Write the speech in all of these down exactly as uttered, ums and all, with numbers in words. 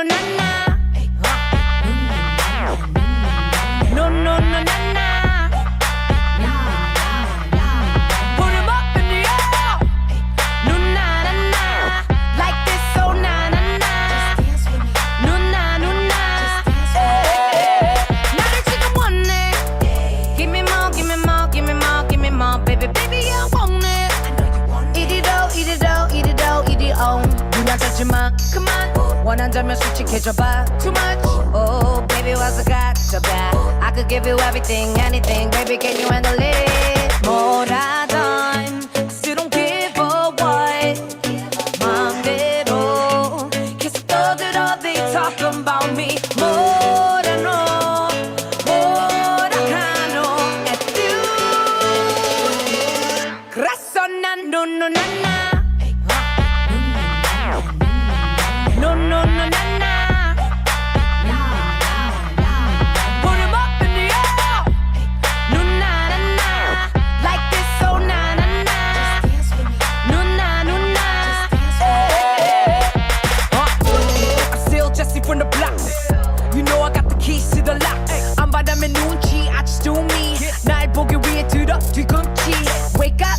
Na, na. No, no, no, na, na. Put 'em up in the air. No, na, na, na. Like this, so na, na, na. No, na, no, na. 나를 지금 원해. Give me more, give me more, give me more, give me more. Baby, baby, I want it. 이리로, 이리로, 이리로, 이리로. 눈 감지 마, 그만. 원한다면 솔직해져봐. Too much. Oh, baby, what's the got to buy? I could give you everything, anything. Baby, can you handle it? 뭐라던, still don't give a what. 맘대로. 계속 떠들어, they talking about me. 뭐라 너, 뭐라 카노, attitude. 그래서 난 no, no, 나, 나. No, no, no, 나, 나. Put 'em up in the air. No, na, na, na. Like this, so na, na, na. No, na, no, na. I'm still Jesse from the block. You know I got the keys to the lock. 안 받으면 눈치, I just do me. 날 보기 위해 들어 뒤꿈치. Wake up,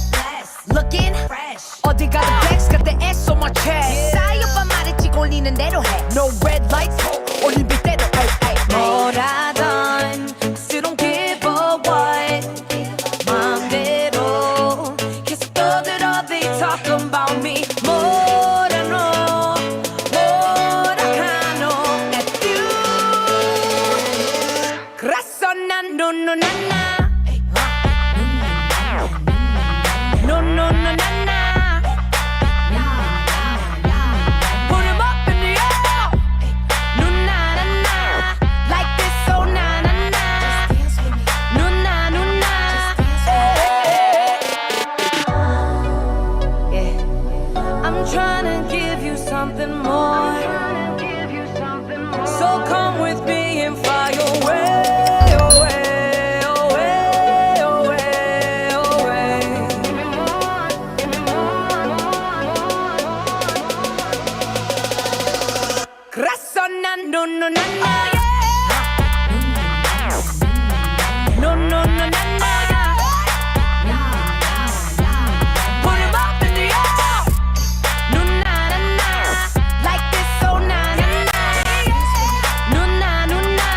looking fresh. 어디 가도 flex, got the S on my chest. 사이 오빠 말에 찌kol리는 대로 해. No red lights, 올림픽대로. Ay, ay, ay. 뭐라던, still don't give a what. 맘대로. 계속 떠들어, they talking about me. 뭐라 너, 뭐라 카노, attitude. 그래서 난 no, no, 나, 나. No, no, no, 나, 나. Put 'em up in the air. No, na, na, na. Like this, so na, na, na. No, na, no, na. Yeah. I'm trying to give you something more. So come with me and fly away, away, away, away, away. Corazón, na, no, no, na, na. No, no, no, na, na. Put 'em up in the air. No, na, na, na. Like this, so na, na, na. No, na, no, na.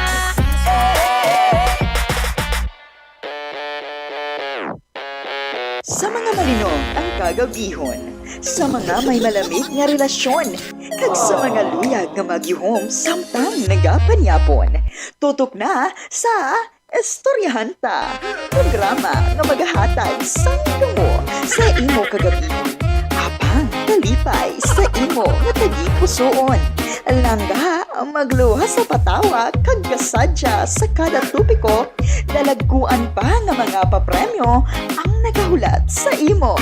Sa mga malinom ang kagabihon, sa mga may malamig nga relasyon, kag sa mga luyag nga magyuhom samtang nagapanyapon. Tutok na sa Istoryahan Ta, programa nga magahatag sang damo sa imo kagabihon, apang kalipay sa imo nga tagipusoon. Langga, magluwas sa patawa, kag kasadya sa kada topiko, dalagkuan pa nga mga papremyo ang nagahulat sa imo.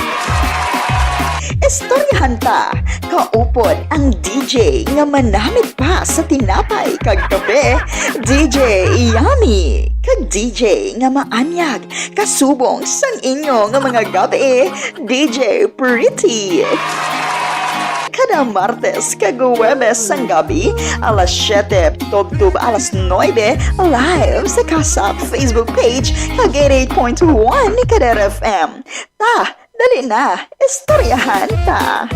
Istoryahan Ta, kaupod ang D J nga manamit pa sa tinapay kag kape, D J Yummy, kag D J nga maanyag kasubong sang inyo nga mga gab-i, D J Pretty. Kada Martes kag Huwebes sang gabi, alas siyete tubtob alas nuebe, live sa Kasap Facebook page kag eighty-eight point one Kadar F M. Ta, dali na, istoryahan ta.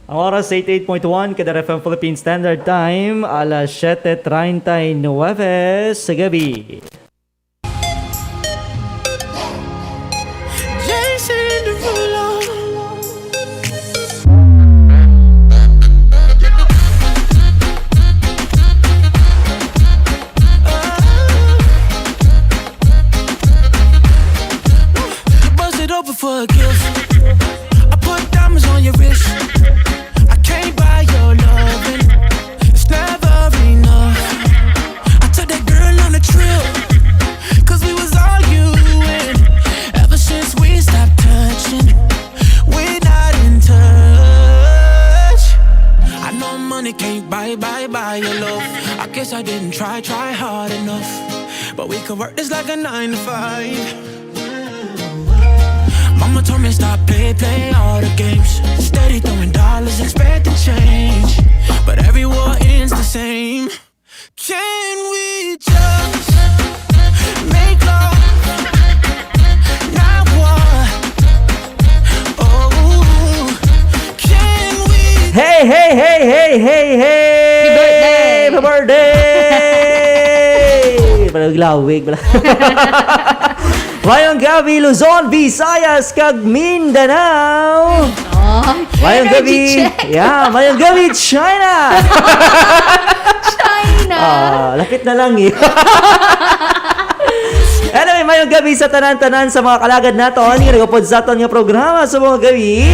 Ang oras, eighty-eight point one Kadar F M Philippine Standard Time, alas siyete treinta y nueve sa gabi. Jason Derulo. Bust it open for a gift. I put diamonds on your wrist. I can't buy your loving. It's never enough. I took that girl on a trip. 'Cause we was arguing. Ever since we stopped touching, we're not in touch. I know money can't buy, buy, buy your love. I guess I didn't try, try hard enough. But we could work this like a nine to five. Mama told me stop play, play all the games. Steady throwing dollars, expecting change. But every war ends the same. Can we just make love? Not war. Oh, can we Hey, hey, hey, hey, hey, hey! Happy birthday! Happy birthday! Parang lawig pala. Mayong gabi, Luzon, Visayas, kag Mindanao. Oh, Mayong gabi. Energy check. Yeah, mayong gabi, China. China. Ah, lapit na lang eh. Anyway, mayong gabi sa tanan-tanan sa mga kalagad naton nga nagapod sa aton nga programa sa mga gabi.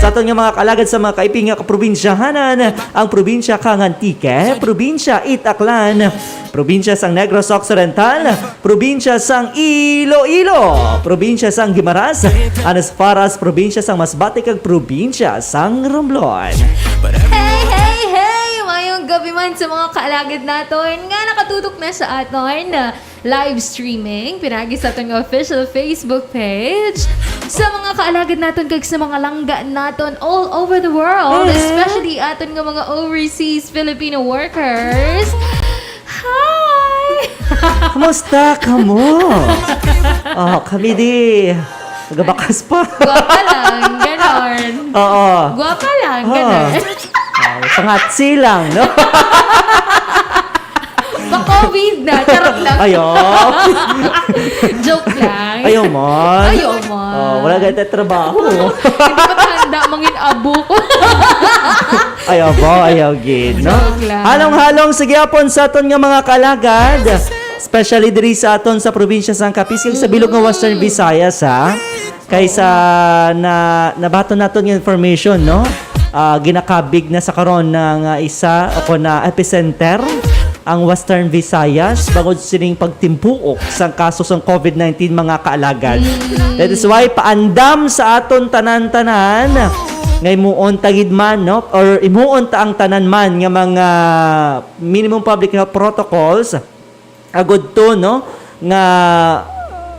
Sa aton nga mga kalagad sa mga kaiping nga kaprobinsyahanan, ang probinsya kang Antique, probinsya It Aklan, probinsya sang Negros Occidental, probinsya sang Iloilo, probinsya sang Guimaras, and as far as probinsya sang Masbate kag probinsya sang Romblon. Hey, hey, hey! Mayong gabi man sa mga kaalagad naton nga nakatutok na sa aton live streaming pinagi sa aton official Facebook page. Sa mga kaalagad naton kag sa mga langga naton all over the world, Mm. especially aton nga mga overseas Filipino workers. Hi! Kumusta kamo? Oh, kami di. Nagabakas pa. Guwapa lang, ganon. Oo. Guwapa lang, Ah. ganon. Ah, pangatsi lang, no? Pa-covid na, charot lang. Ayaw. Joke lang. Ayaw man. Ayaw man. Oh, wala gayud ta trabaho. Hindi pa handa mangin abo. Ayaw ba? Ayaw gid, no? Joke lang. Halong-halong sa gihapon sa aton nga mga kalagad, especially diri sa aton sa probinsya sang Capiz, kag sa bilog nga Western Mm. Visayas, ha? Kaysa na, nabaton naton nga information, no? Ah, ginakabig na sa karon na nga isa o kon na epicenter ang Western Visayas bangod sining pagtimpuok sang kaso sang covid nineteen, mga kaalagad. Mm. That is why paandam sa aton tanan-tanan nga himuon ta gid man, no? Or himuon ta ang tanan man nga mga minimum public health protocols, agud to, no, nga,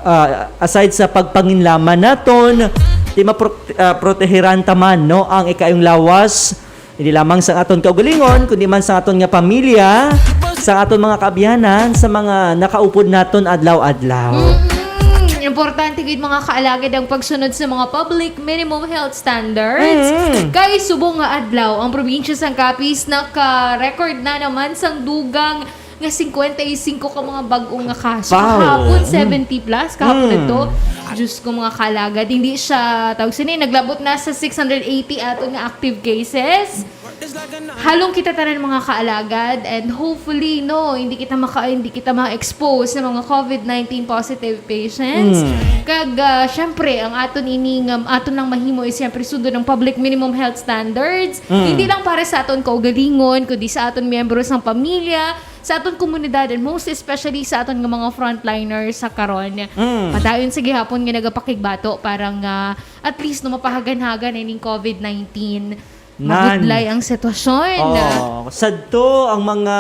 ah, aside sa pagpanginlaman naton, di mapro-, ah, protehiran ta man, no, ang ikaayong lawas, hindi lamang sa aton kaugalingon, kundi man sa aton nga pamilya, sa aton mga kaabyanan, sa mga nakaupod naton adlaw-adlaw. Mm-mm. Importante gid, mga kaalagad, ang pagsunod sa mga public minimum health standards. Mm. Kay subong nga adlaw, ang probinsya sang Capiz naka-record na naman sang dugang nga cincuenta y cinco ka mga bag-o nga kaso. Wow. Kahapon, Mm. seventy plus. Kahapon Mm. na to. Diyos ko, mga kalagad. Hindi siya, tawag sini, naglabot na sa six hundred eighty ato nga active cases. Halong kita tanan, mga kaalagad, and hopefully, no, hindi kita maka-, hindi kita ma-expose sa mga covid nineteen positive patients. Mm. Kag, ah, syempre, ang aton ini nga aton lang mahimo is syempre sundon ang public minimum health standards. Mm. Hindi lang para sa aton kaugalingon, kundi sa aton miyembro sang pamilya, sa aton komunidad, and most especially sa aton nga mga frontliners sa karon. Mm. Padayon sa gihapon nga nagapakigbato para nga at least, no, mapahaganhagan ining covid nineteen. Nan. Mabudlay ang sitwasyon. Oh, sadto ang mga,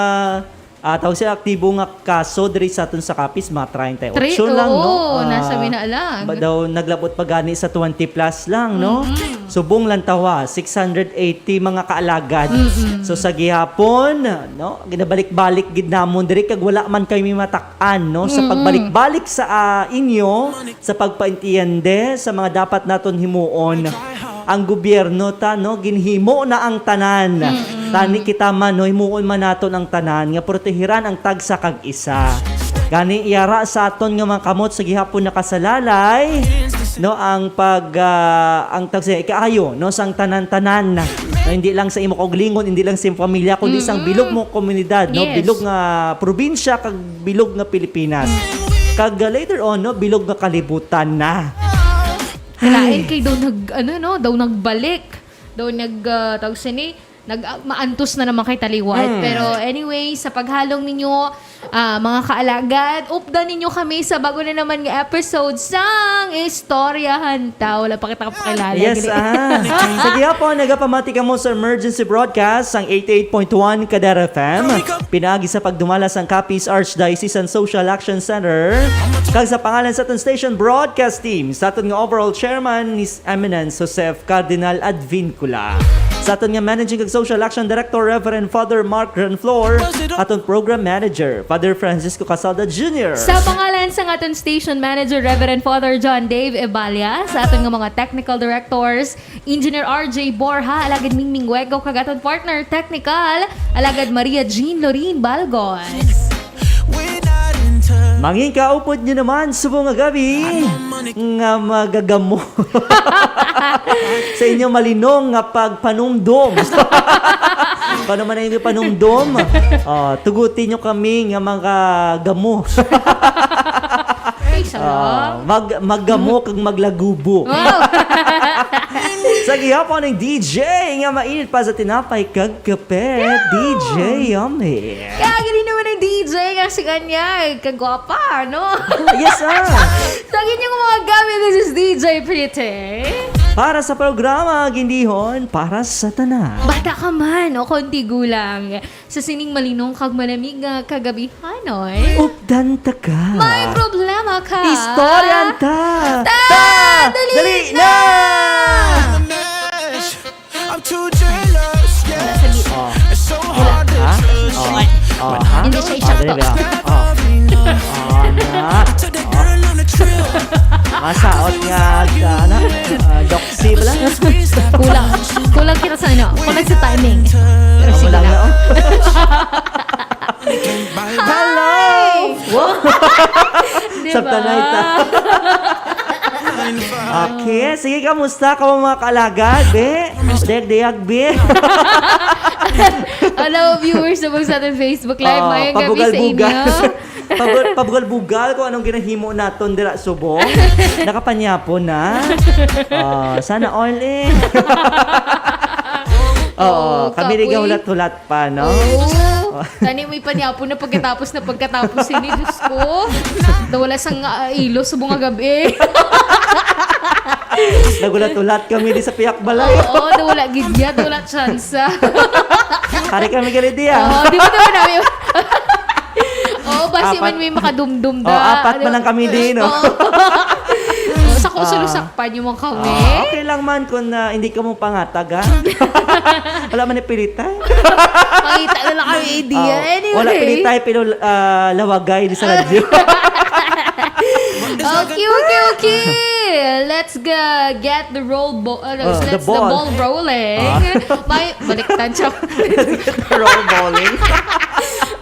ah, tawag siya, aktibo nga kaso diri sa aton sa Capiz, mga treinta y ocho Tre-, lang, no? oo, Ah, nasa mina lang. Ba daw naglabot pa gani sa twenty plus lang, no? Mm-mm. Subong lang tawa, six hundred eighty mga kaalagad. Mm-mm. So, sa gihapon, no, ginabalik-balik gid namon diri kag wala man kami matak-an, no, sa Mm-mm. pagbalik-balik sa, ah, inyo, sa pagpaintiende sa mga dapat naton himuon. Ang gobyerno ta, no, ginhimo na ang tanan. Mm-mm. Tani kita man, no, himuon man naton ang tanan nga protehiran ang tagsa kag isa. Gani, iyara sa aton nga mga kamot sa gihapon nakasalalay, no, ang pag, ah, ang tagsa ikaayo, no, sang tanan-tanan. No, hindi lang sa imo kaugalingon, hindi lang sa imong pamilya, kundi sang Mm-mm. bilog mo komunidad, no, Yes. bilog nga probinsya kag bilog nga Pilipinas. Kag, ah, later on, no, bilog nga kalibutan na. Kalain Ay. kay daw nag-, ano, no, daw nagbalik. Daw nag, ah, tawag sini, Nag-, ah, maantos na naman kay taliwat. Mm. Pero anyway, sa paghalong ninyo, ah, mga kaalagad, updan ninyo kami sa bago na naman nga episode sang Istoryahan Ta. Wala pa kita kapakilala. Yes, gali. Ah. Sige, hapon, nagapamati kamo sa emergency broadcast sang eighty-eight point one Kadera F M. Pinaagi sa pagdumala sang Capiz Archdiocesan Social Action Center. Kag sa pangalan sa aton station broadcast team, sa aton nga overall chairman, His Eminence Joseph Cardinal Advincula. Sa aton nga Managing kag Social Action Director, Reverend Father Mark Granflor, aton Program Manager, Father Francisco Casalda Junior. Sa pangalan sang aton Station Manager, Reverend Father John Dave Ebalia, sa aton nga mga Technical Directors, Engineer R J Borja, alagad Mingming Gueco, kag aton partner technical, alagad Maria Jean Lorin Balgon. Mangin kaupod nyo naman, subong nga gabi, nga magagamo sa inyo malinong nga pagpanumdom. Kung ano man ang inyong panumdom, ah, tuguti nyo kami nga mga gamo. Ay, sarap. Ah, mag-, maggamo kag maglagubo. Wow. Sa gihapon ng D J nga mainit pa sa tinapay kag kape, Yeah. D J Yummy. Kaya gini naman ang D J nga si kanya, eh, kagwapa, no? Yes, ah. Sa inyong mga gabi, this is D J Pretty. Para sa programa, Gindihon, para sa tanan. Bata ka man o konti gulang, sa sining malinong kag malamig nga kagabihanon, Updan ta ka. May problema ka. Istoryahan ta. Ta! Ta! Dali Dali na! na! I'm too jealous, yeah. Oh. It's so hard to Ha? trust Oh. you. Oh, ha? Hindi siya Ah, isa dali to. ba? Oh. Oh, na. To the girl on the trip. Masaot nga, ah, ano? Ah, doxy ba lang? Kulang. Kulang kita sa ano? Kulang sa timing. Pero Wala sige lang. na, oh. Hello! Hi! Wow! Di ba? Sabta na ita. Okay, sige, kamusta ka, mga kaalagad, be? Dayag-dayag, be? Hello, viewers na po sa ating Facebook Live. Oh, Mayong gabi sa inyo. Pabugal-bugal. Pabug-, pabugal-bugal kung anong ginahimo naton dira subong. Nakapanyapo na. Oh, sana all, eh. Oo, Oo, kami rin kapoy. Hulat-hulat pa, no? Oo. Tani, may panyapo na pagkatapos na pagkatapos ini, Diyos ko. Nawala sang, ah, ilo sa mga gabi. Nagulat-ulat kami di sa piyak balay. Oo, nawala gid niya, nawala tsansa. Hari kami gali diya. Oo, di ba naman namin? Oo, basi Apat. man may makadumdum Oh, da. apat man lang kami di, no? Oo. Oh, sa kung Ah. sulusakpan yung mga kami. Ah, okay lang man kung, ah, hindi ka mo pangatag, ha? Wala man ni pilitay. Makita na lang kami, idea. Oh, Anyway. wala pilitay, pero, ah, lawagay di sa radyo. Okay, okay, okay. Let's go get the roll bo-, uh, Oh, let's the the ball. ball rolling. Ah. May, baliktad siya. Roll bowling.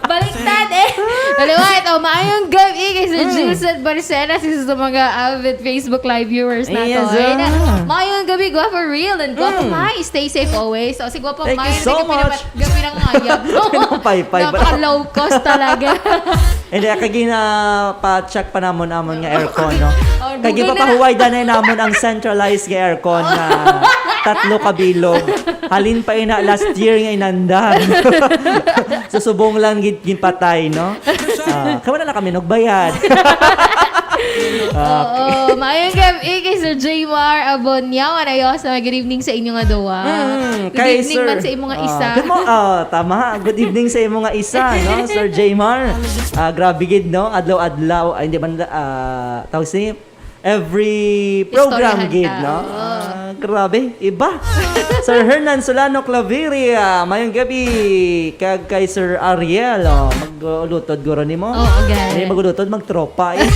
Baliktad eh. Daliwat, oh, maayong gabi kay Sir Mm. Gilson Barcenas, isa sa mga avid Facebook Live viewers nato. Yes, Ayun na. ah. Maayong gabi, Guapo Real and Guapo Mm. Mai. Stay safe always. O, si Guapo Thank Mai, you so hindi ka much. pinapat-, hindi ka pinangayab, no? Pinapaypay ba? Napaka-low cost talaga. Hindi, kag gina-pa-check pa namon amon nga aircon, no? Oh, Kag dugay na. gipapahuway danay namon ang centralized nga aircon na tatlo ka bilog. Halin pa ina last year nga inandam. So, subong lang gid ginpatay, no? Ah, kay wala na kami nagbayad. Okay. Oo, maayong gabi kay Sir Jmar Abonyawan. Ayo, sa good evening sa inyo nga duwa. Mm, Good kay evening Sir, man sa imo nga ah, isa. good mo-, ah, tama. Good evening sa imo nga isa, no? Sir Jmar. Ah, grabe gid, no? Adlaw-adlaw, ay, hindi man, ah, tawag si every program Istoryahan gid, ta. no? Oo. Ah, grabe, iba. Sir Hernan Solano Claveria, mayong gabi. Kag kay Sir Ariel, oh, maglutod guro nimo. Oo, guys. Hindi maglutod, magtropa, eh.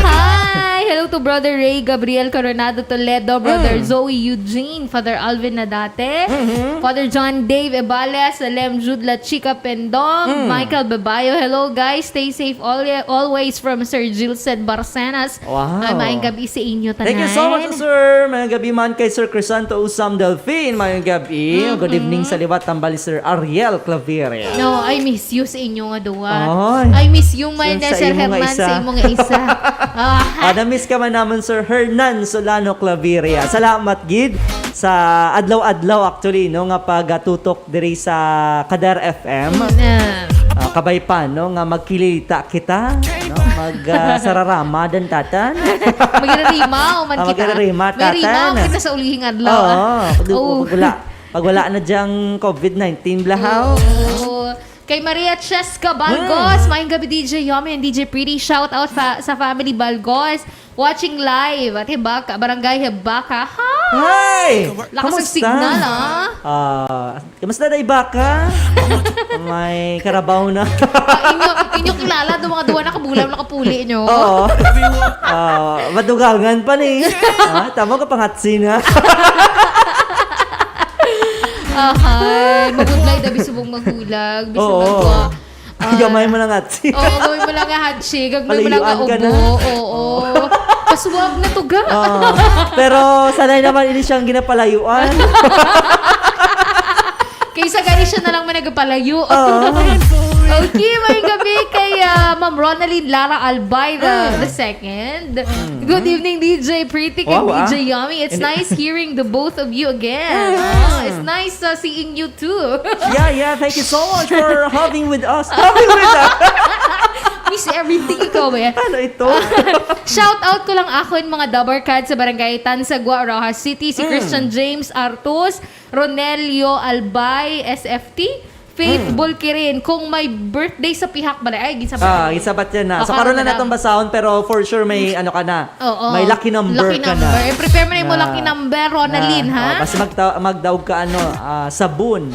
Hi! Hello to Brother Ray Gabriel Coronado Toledo, Brother Mm. Zoe Eugene, Father Alvin Nadate, Mm-hmm. Father John Dave Ebales, Salem Jude La Chica Pendong, Mm. Michael Babayo. Hello, guys. Stay safe all, always from Sir Gilson Barcenas. Wow. Ay, maayong gabi sa inyo tanan. Thank you so much, sir. Maayong gabi man kay Sir Crisanto Usam Delfin. Maayong gabi. Mm-hmm. Good evening sa liwat tambal ni Sir Ariel Claveria. No, I miss you sa inyo nga duwa. Ay. I miss you man Sa, na sa Sir imo nga Herman isa. sa imo nga isa. Ah. Ah, na-miss ka man namon, Sir Hernan Solano Claveria. Salamat gid sa adlaw-adlaw, actually, no, nga pagatutok diri sa Kader F M. Na. Ah, kabay pa, no, nga magkilita kita, no, mag ah, sararama dan tatan. Magirarima man Ah, kita. magirarima, May rima tatan. Kita sa ulihing adlaw. Oo, Ah. pag, Oo. pag wala, pag wala na diyang covid nineteen, blahaw. Oo. Kay Maria Cheska Balgos, maayong gabi D J Yomi and D J Pretty. Shout out fa- sa family Balgos. Watching live at Hibaca, Barangay Hibaca. Hi! Hi! Lakas ng signal, ah. Ah, kamusta na, Hibaca? May karabaw na. Ah, inyo, inyo kilala do mga duwa na kabulan nakapuli nyo. Oo. Ah, madugangan pa ni. Ah, tama ka pangatsin, ha? Ahay, mabudlay dabi subong maghulag. Bisan Oo. magwa. Ah. Gamay mo lang atsi. Oo, gawin mo lang nga handshake. Gagmay mo lang nga Palayuan ka ubo. na. Oo. Pasuwag na to ga. Ah, pero sanay naman ini siyang ginapalayuan. Kaysa gani siya na lang man nagapalayo. Oo. Okay, may gabi kay ah, Ma'am Ronaldine Lara Albay the, the second. Good evening, D J Pretty and Wow, ah. D J Yummy. It's Hindi- nice hearing the both of you again. Yeah. Oh, it's nice uh, seeing you too. Yeah, yeah, thank you so much for having with us. Having with us. Miss everything ikaw eh. Ano ito? Shout out ko lang akon mga Dabarkad sa Barangay Tansagua, Roxas City, si Christian James Artos, Ronelio Albay, S F T, Faith Bulkirin. Kung may birthday sa pihak ba na? Ay, ginsabat. Ah, isabat yan na. So, Baka karon na wala. Natong basahon, pero for sure may ano ka na. Oo. May lucky number Lucky ka number. na. Eh, prepare mo na yung Na- lucky number, Ronaldine, na- ha? Oh, basta magta- magdaog ka ano, ah, sabon.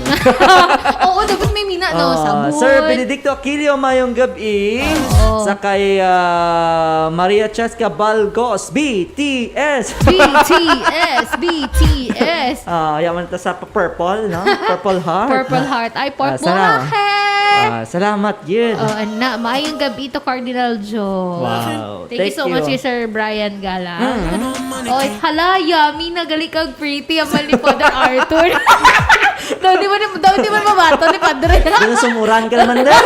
Oo, dapat may mina, no? Ah, Sabon. Sir Benedicto Aquilio, mayong gabi. Oo. Sa kay ah, Maria Cheska Balgos, B T S. B T S, B T S. Ah, yaman ta sa purple, no? Purple heart. Purple heart. Ay, purple Ah, sana- heart. Ah, salamat, yun. Oh, ana, maayong gabi to, Cardinal Joe. Wow. Thank, you so much, Sir Brian Gala. Mm. Oy, hala, Yummy, nagali kag Pretty, ang mali Father Arthur. Daw di man, daw di man mabato ni Padre. Dito sumuran ka naman na.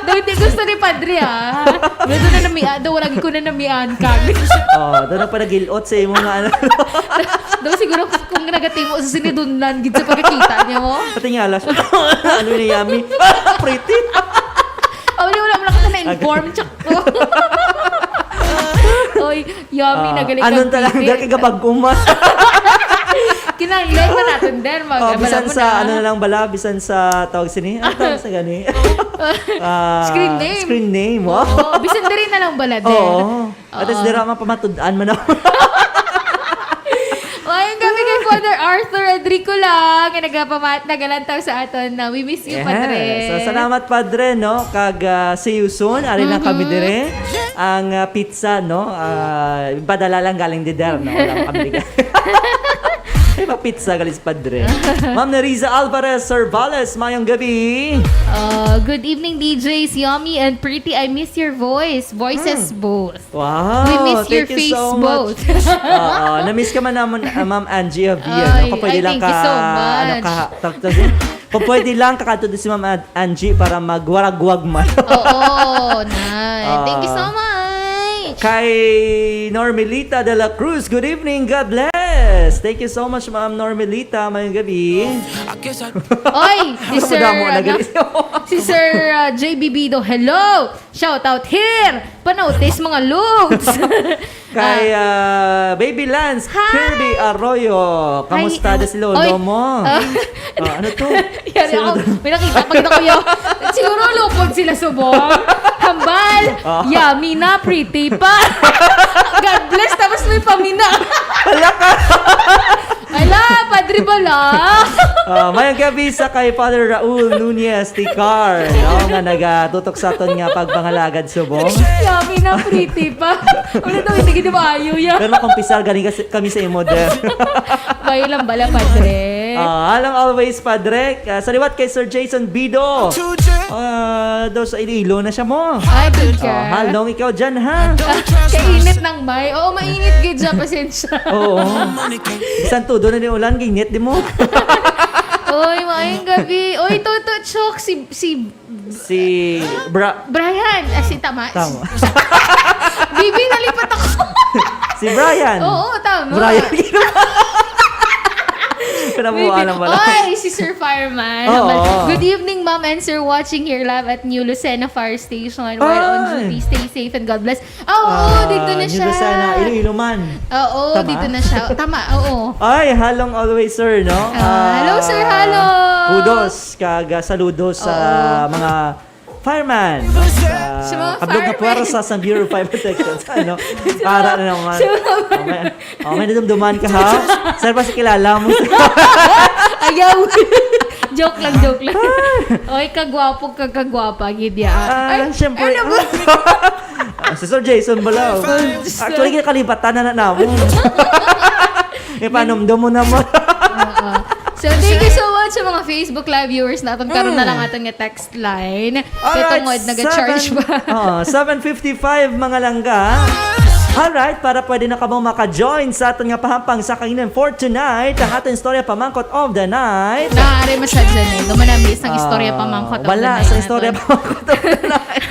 Daw di gusto ni Padre, ah. Gusto na namian, daw wala ko na namian kag. Oh, doon ang panagilot sa imo nga ano. Daw siguro kung nagatimo sa sinidunlan, gid sa pagkakita niya mo. Pati nga alas. Ano ni Yummy? Pretty. Oh, wala, wala, wala ka na inform, tsak ko. Oy, Yummy, Ah, nagali anong kag talaga Pretty. Kagabag-uman? Kinahanglan na natin din. Mag, Oh, bisan mo sa ano na lang bala, bisan sa tawag sini. Ano tawag sa gani? Ah, Screen name. Screen name, oh. Oo, bisan diri na lang bala din. Oo. At least dira mapamatud-an man ako. Ay, ang gabi kay Father Arthur Enrico lang, nga nagapamat-, nagalantaw sa aton na we miss you, Padre. So, salamat, Padre, no? Kag ah, see you soon. Ari lang kami Mm-hmm. dire. Ang ah, pizza, no? Ah, padala lang galing di der, no? Wala kami di. Ay, pizza galing sa Padre. Ma'am Neriza Alvarez Cervales, mayong gabi. Uh, good evening, D Js Yummy and Pretty. I miss your voice. Voices Mm. both. Wow, We miss your thank you so Facebook. much. Oo, na-miss ka man naman, ah, Ma'am Angie Javier. Ay, No? Kung pwede ay, lang thank ka, you so much. ano ka, tag-, tag-, kung pwede lang, kakadto si Ma'am An- Angie para magwaragwag man. Oo, nice. Ah. Thank you so much. Kay Normelita de la Cruz, good evening, God bless. Thank you so much, Ma'am Normelita. Mayong gabi. Oy, si Sir, Madamo na ano, gali. si Sir uh, J B Bido, hello! Shout out here! Panotis, mga lods! Kay ah, Baby Lance, Hi! Kirby Arroyo. Kamusta Hi. na si Lolo Oy. mo? Ah. Ah, ano to? Yari Sino ako, to? may nakita pag na kuya. Siguro lupod sila subong. Hambal, Ah. Yummy na, Pretty pa. God bless, tapos may pamina. Hala ka! Ala, Padre bala. Ah, mayong gabi sa kay Father Raul Nunez Ticar, no, nga nagatutok sa aton nga pagpangalagad subong. Yummy na, Pretty pa. Wala daw, hindi gid maayo ya. Pero makumpisar gani kasi kami sa imo, de. Bayo lang bala, Padre. Ah, alang always, Padre. Ah, sa liwat kay Sir Jason Bido. Ah, daw sa Iloilo na siya mo. Ay, good ka. Ah, halong ikaw dyan, ha? Kainit ng may. Oo, mainit gid siya, pasensya. Oo. Bisan tudo na ni ulan, ginit di mo. Oy, maayong gabi. Oy, Toto Chok, si, si Si Bra... Brian, ah, si Tama. Tama. Bibi, nalipat ako. Si Brian. Oo, tama. Brian. Pinamuha lang pala. Oy, si Sir Fireman. Oo. Good evening, ma'am and sir. Watching here live at New Lucena Fire Station while on Ay. duty. Stay safe and God bless. Ah, oo, Ah, dito na New siya. Lucena, Iloilo man. Oo, Tama? Dito na siya. Tama, oo. Ay, halong always, sir, no? Ah, hello, Sir Halong. Kudos, kag ah, saludos sa Oo. mga fireman. Sa mga Kablog nga firemen. Puwersa sa Bureau of Fire Protection. Ano? Para na naman. Sa mga Oh, may, oh, may nadumduman ka, ha? Sir, basi kilala mo. Ayaw. Joke lang, joke lang. Oy, kagwapo, kag-, kagwapa, gid ya. Ah, Ay, syempre. ano ba? Ah, si Sir Jason bala. Oh. Diyos ko. Actually, kalimbatan na na namon. Ipanumdum mo naman. Oo. So, thank you so much sa mga Facebook Live viewers naton. Karon na lang aton nga text line. Alright, Katungod, nag-charge seven, ba? Oh, seven fifty-five, mga langga. Alright, para pwede na kamo maka-join sa aton nga pahampang sa kainan for tonight, ang aton istorya pamangkot of the night. Naari masadya ni. Duman na may isang istorya Ah, pamangkot of Wala the night sa istorya naton. pamangkot of the night.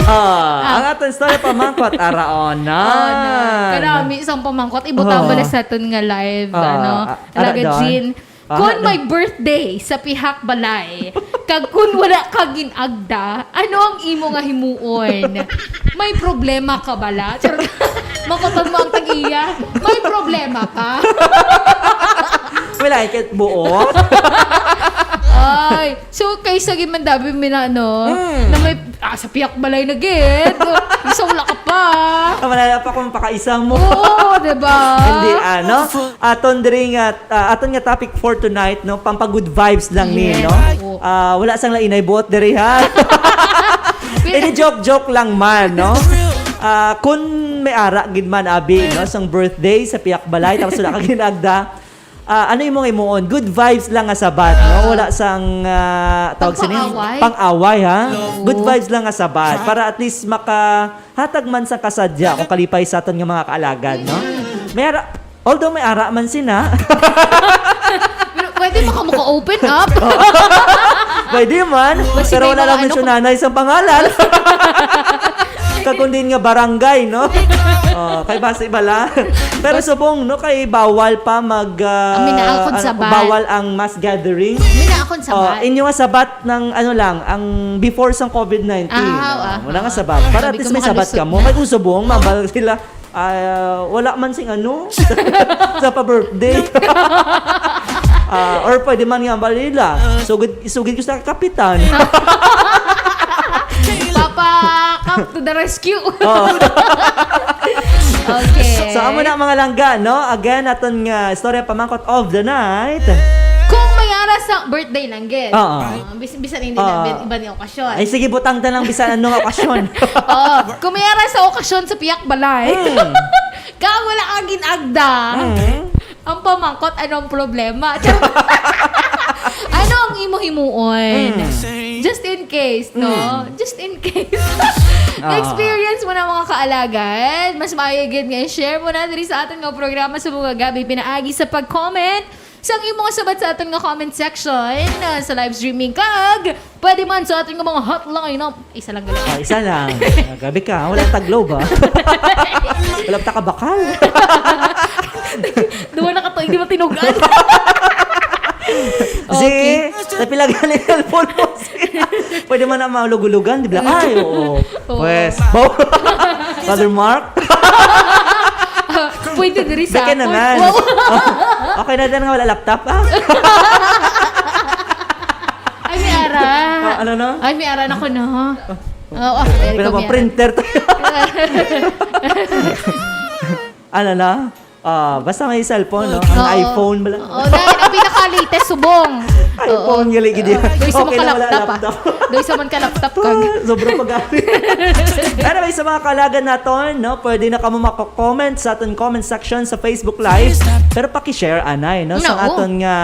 Ah, ang aton istorya pamangkot, araon na. Oh, na. Karami isang pamangkot. Ibutang Oo. bala sa aton nga live, Ah, ano, ah, ara Laga doon. Jean. Ah, Kung ano? May birthday sa pihak balay, kag kung wala ka gin-agda, ano ang imo nga himuon? May problema ka bala? Charot. Makuton mo ang tag-iya, may problema ka? Wala, ikit buo. Ay, so kaysa gimandabi mi na, no? Mm. Na may, ah, sa piyak balay na gid. Isa wala ka pa. Ah, wala na pa kung pakaisa mo. Oo, diba? Hindi, ano? Aton diri nga, ah, aton nga topic for tonight, no? Pampagood vibes lang ni, Yes. no? Oo. Ah, wala sang lainay buot diri, ha? Ini joke-joke lang man, no? Ah, kung may ara gid man, abi, no? Sang birthday sa piyak balay, tapos wala ka ginagda. Ah, ano imong imuon? Good vibes lang nga sabat, no? Wala sang ah, tawag sa ning Pang-away? Pang-away, ha? Oo. Good vibes lang nga sabat para at least makahatag man sang kasadya kung kalipay sa aton nga mga kaalagad, no? May ara, although may ara man sina, Pero pwede ba ka maka-open up? pwede man, Basi pero may wala mga lang ano mentionanay sa pangalan. Kag kung diin nga barangay, no? Oh, kay basi bala. Pero subong, no, kay bawal pa mag ah, Ang minaakon ano, sabat. Bawal ang mass gathering. Mina akong Oh, sabat. Inyo nga sabat ng ano lang, ang before sang COVID nineteen. Ah, ah, Wala nga ah. sabat. Para at Sabi least ko, may sabat makalusot ka mo. na. Kay kung subong, mambal sila, ah, wala man sing ano, sa pa-birthday. Ah, or pwede man nga balila. Sugid, sugid ko sa kapitan. Papa, come to the rescue. Oo. Okay. So, amo na mga langga, no? Again, aton nga istorya pamangkot of the night. Kung may ara sa birthday lang, gid. Oo. Ah, bis- bisan hindi Oo. na iba, iba ni okasyon. Ay, sige, butang na lang bisan ano nga okasyon. Oh, kung may ara sa okasyon sa piyak balay, Hmm. ka wala ka ginagda, Hmm. ang pamangkot, ano ang problema? Charot. Ano ang imo himuon? Hmm. Just in case, no? Just in case. Ah. Na-experience mo na, mga kaalagad, mas maayo gid nga i-share mo na diri sa aton nga programa sa mga gabi pinaagi sa pag-comment sa imo nga sabat sa aton nga comment section, ah, sa live streaming, kag pwede man sa aton nga mga hotline, no? Isa lang gali. Oh, isa lang. Ah, grabe ka, wala tag-Globe, ah. Wala ta ka bakal. Duwa na ka to, hindi matinugan. Si, napila gani ang cellphone mo? Pwede man na malugulugan, di ba? Ay, oo. Oo. Pwes. Father Mark? Pwede diri sa Beke akon. naman. Wow. Okay na din nga wala laptop, ah. Ay, may ara. Ah, ano na? Ay, may ara na ko, no? Oo, ah, very Pero ko mga may ara. Printer tayo. Ano na? Ah, basta may cellphone, no? Ang Oo. iPhone bala. Oo, dahil ang pinaka-latest subong. iPhone, gali gid yan. Doy sa Okay mga lang, wala laptop, ah. laptop. Doy sa man ka laptop kag. Ah, sobra pag-api. Anyway, sa mga kalagan naton, no, pwede na kamo mako-comment sa aton comment section sa Facebook Live. Pero paki-share, anay, no, sa No. aton nga,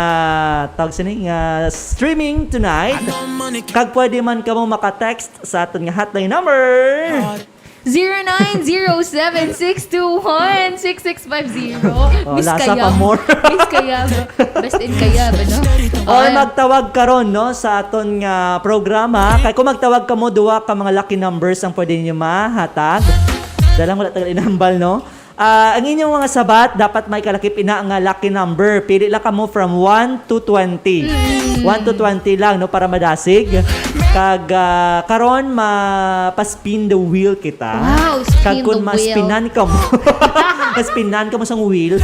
tawag sini, nga streaming tonight. Kag pwede man kamo maka-text sa aton nga hotline number. Zero nine zero seven six two one six six five zero. Oh, Miss lasa Kayab. pa more. Miss Kayab. Best in Kayab, ano? Or Ayan. Magtawag karon, no, sa aton nga programa. Kay kung magtawag kamo, duha ka mga lucky numbers ang pwede ninyo mahatag. Dalang wala tagal inambal, no? Ah, ang inyong mga sabat dapat may kalakip ina nga lucky number. Pili lang kamo from one to twenty. One to twenty lang, no, para madasig. Kag ah, karon ma pa-spin the wheel kita. Wow, spin Kag kung the wheel. maspinan kamo, maspinan kamo sang wheel.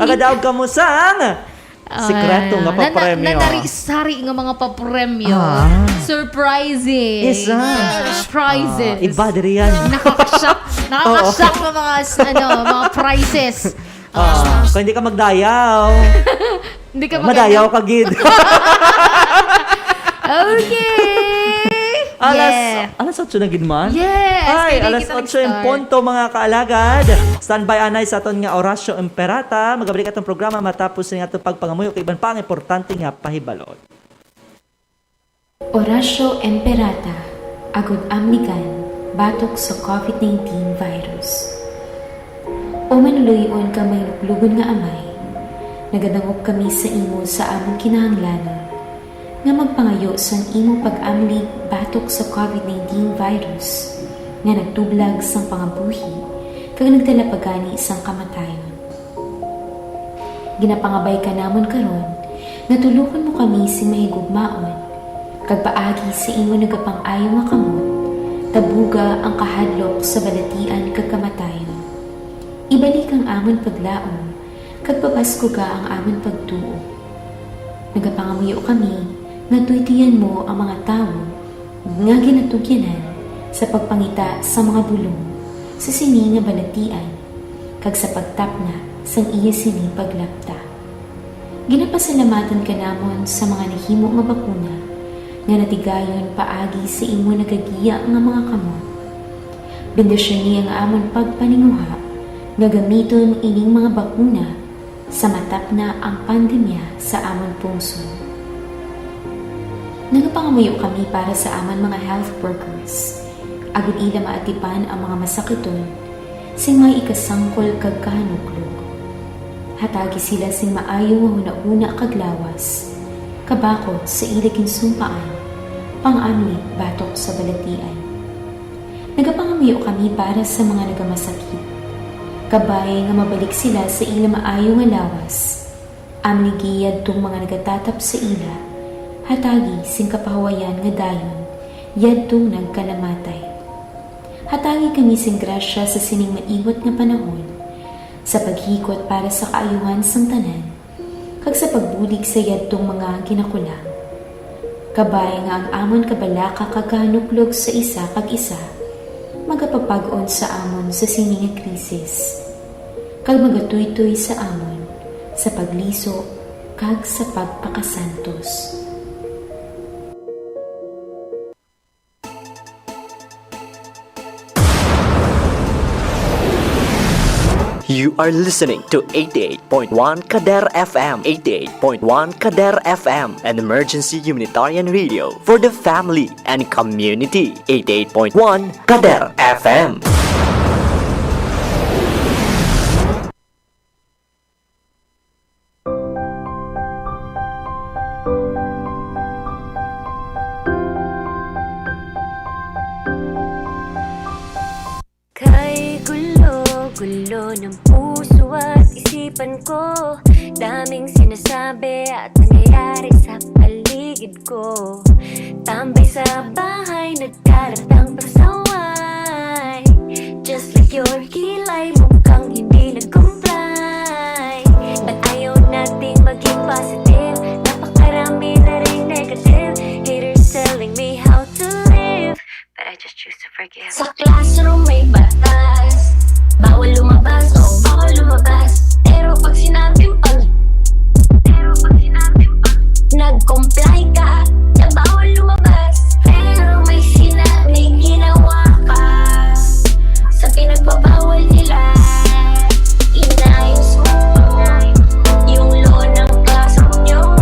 Magadaog kamo sang sikreto nga Ah, na- na- papremyo. Nanari-sari nga mga papremyo. Ah. Surprises. Yes, ah. Prizes. Ah, iba diri yan. Nakaka-shock. Nakaka-shock nga mga, s- ano, mga prizes. Ah, kung hindi ka magdayaw, Hindi ka madayaw ka gid. Okay. Alas, Yeah. alas otso na gid man. Yes, Ay, kaya alas kita otso yung nag-start. punto, mga kaalagad. Standby anay sa aton nga Orasyo Imperata. Magabalik atong programa matapos sa atong pagpangamuyo kay iban pa ang importante nga pahibalo. Orasyo Imperata, agud amligan batok sa COVID nineteen virus. O maluloy-on kag mahinuklogon nga Amay, nagadangop kami sa imo sa among kinahanglanon nga magpangayo sang imo pag-amlig batok sa COVID nineteen virus nga nagtublag sang pangabuhi kag nagdala pa gani sang kamatayon. Ginapangabay ka namon karon nga tulokon mo kami sing mahigugmaon, kag paagi sa imo nagapang-ayo nga kamot, tabuga ang kahadlok sa balatian kag kamatayon. Ibalik ang amon paglaom, kag pabaskuga ang amon pagtuo. Nagapangamuyo kami nga tuytoyan mo ang mga tawo nga ginatugyanan sa pagpangita sa mga bulong sa sini nga balatian kag sa pagtapna sang iya sini paglapta. Ginapasalamatan ka namon sa mga nahimo nga bakuna nga natigayon paagi sa imo nagagiya nga mga kamot. Bendisyoni ang amon pagpaninguha nga gamiton ining mga bakuna sa matapna ang pandemya sa amon pungsod. Nagapangamuyo kami para sa amon mga health workers, agud ila maatipan ang mga masakiton sing may ikasangkol kag kahanuklog. Hatagi sila sing maayo nga hunahuna kag lawas, kabakod sa ila ginsumpaan, pang-amlig batok sa balatian. Nagapangamuyo kami para sa mga nagamasakit. Kabay nga mabalik sila sa ila maayo nga lawas. Amligi yadtong mga nagatatap sa ila, hatagi sing kapahuwayan nga dayon yadtong nagkalamatay. Hatagi kami sing grasya sa sining maiwat nga panahon, sa paghikot para sa kaayuhan sang tanan, kag sa pagbulig sa yadtong mga ginakulang. Kabay nga ang amon kabalaka kag kahanuklog sa isa kag isa magapapag-on sa amon sa sini nga krisis, kag magatuytoy sa amon sa pagliso kag sa pagpakasantos. You are listening to eighty-eight point one Kader F M. eighty-eight point one Kader F M, an emergency humanitarian radio for the family and community. eighty-eight point one Kader F M. Kay gulo-gulo ng puso at isipan ko. Daming sinasabi at nangyayari sa paligid ko. Tambay sa bahay, nagkalat ang pasaway. Just like your kilay, mukhang hindi nag-comply. But ayaw nating maging positive. Napakarami na rin negative haters telling me how to live. But I just choose to forgive. Sa classroom may batas, bawal lumabas, o bawal lumabas. Pero pag sinabing pag, pero pag sinabing pag, nag-comply ka, na bawal lumabas. Pero may sinabing ginawa ka sa pinagbabawal nila. Inayos mo yung law ng classroom nyo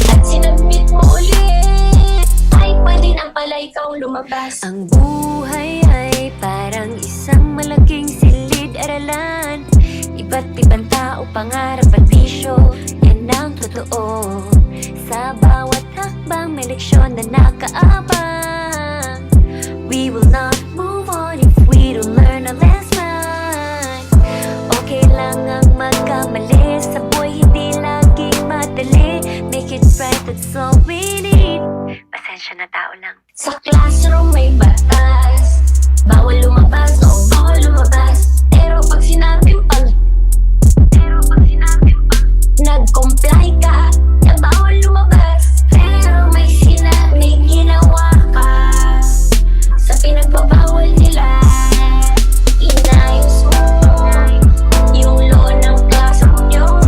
at sinabmit mo ulit. Ay, pwede na pala ikaw lumabas. Mabas. Ang buhay ay parang isang malaking silid-aralan. Iba't ibang tao, pangarap at bisyo, yan ang totoo. Sa bawat hakbang may leksyon na nakaabang. We will not move on if we don't learn a lesson. Okay lang ang magkamali, sa buhay hindi laging madali. Make it right, that's all we need. Pasensya na, tao lang. Sa classroom may batas, bawal lumabas o bawal lumabas. Pero pag sinabing pag, pero pag sinabing pag, nag-comply ka na bawal lumabas. Pero may sina-, may ginawa ka sa pinagbabawal nila. Inayos mo yung law ng classroom nyo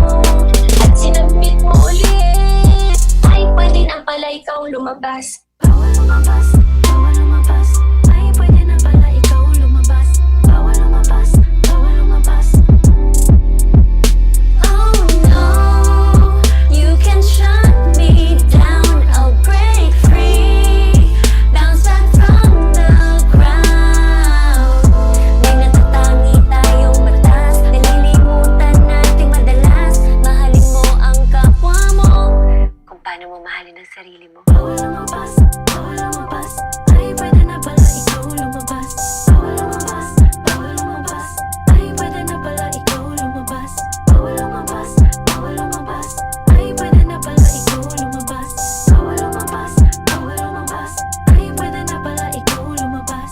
at sinabmit mo ulit. Ay, pwede na pala ikaw lumabas. Bawal lumabas, bawal lumabas. Ay, pwede na pala ikaw lumabas. Bawal lumabas, bawal lumabas. Oh no, you can shut me down. I'll break free. Bounce back from the ground. May natatangi tayong batas. Nalilimutan natin madalas. Mahalin mo ang kapwa mo. Kung paano mo mahalin ang sarili mo. Bawal lumabas, bawal lumabas. Ay, pwede na pala ikaw lumabas. Bawal lumabas, bawal lumabas. Ay, pwede na pala ikaw lumabas. Bawal lumabas, bawal lumabas. Ay, pwede na pala ikaw lumabas. Bawal lumabas, bawal lumabas. Ay, pwede na pala ikaw lumabas.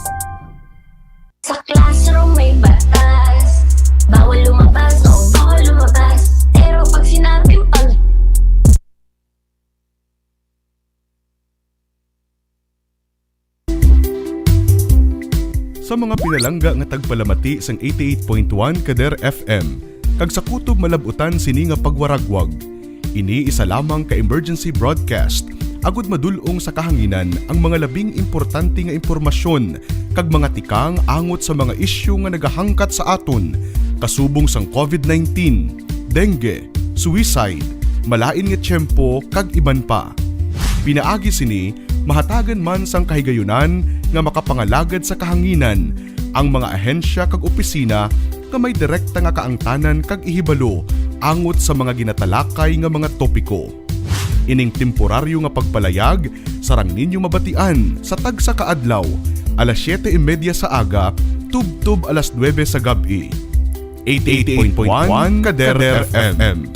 Sa classroom may batas. Bawal lumabas o bawal lumabas. Pero pag sinabing pag Sa mga pinalangga nga tagpalamati sang eighty-eight point one Kader F M, kag sa kutob malab-utan sini nga pagwaragwag, ini isa lamang ka emergency broadcast, agud madul-ong sa kahanginan ang mga labing importante nga impormasyon kag mga tikang angot sa mga isyu nga nagahangkat sa aton, kasubong sang covid nineteen, dengue, suicide, malain nga tiyempo, kag iban pa. Pinaagi sini, mahatagan man sang kahigayunan nga makapangalagad sa kahanginan ang mga ahensya kag opisina nga may direkta nga kaangtanan kag ihibalo angot sa mga ginatalakay nga mga topiko. Ining temporaryo nga pagpalayag sarang ninyo mabatian sa tagsa ka adlaw, alas siyete y media sa aga tubtob alas nuebe sa gab-i. Eighty-eight point one Kader F M.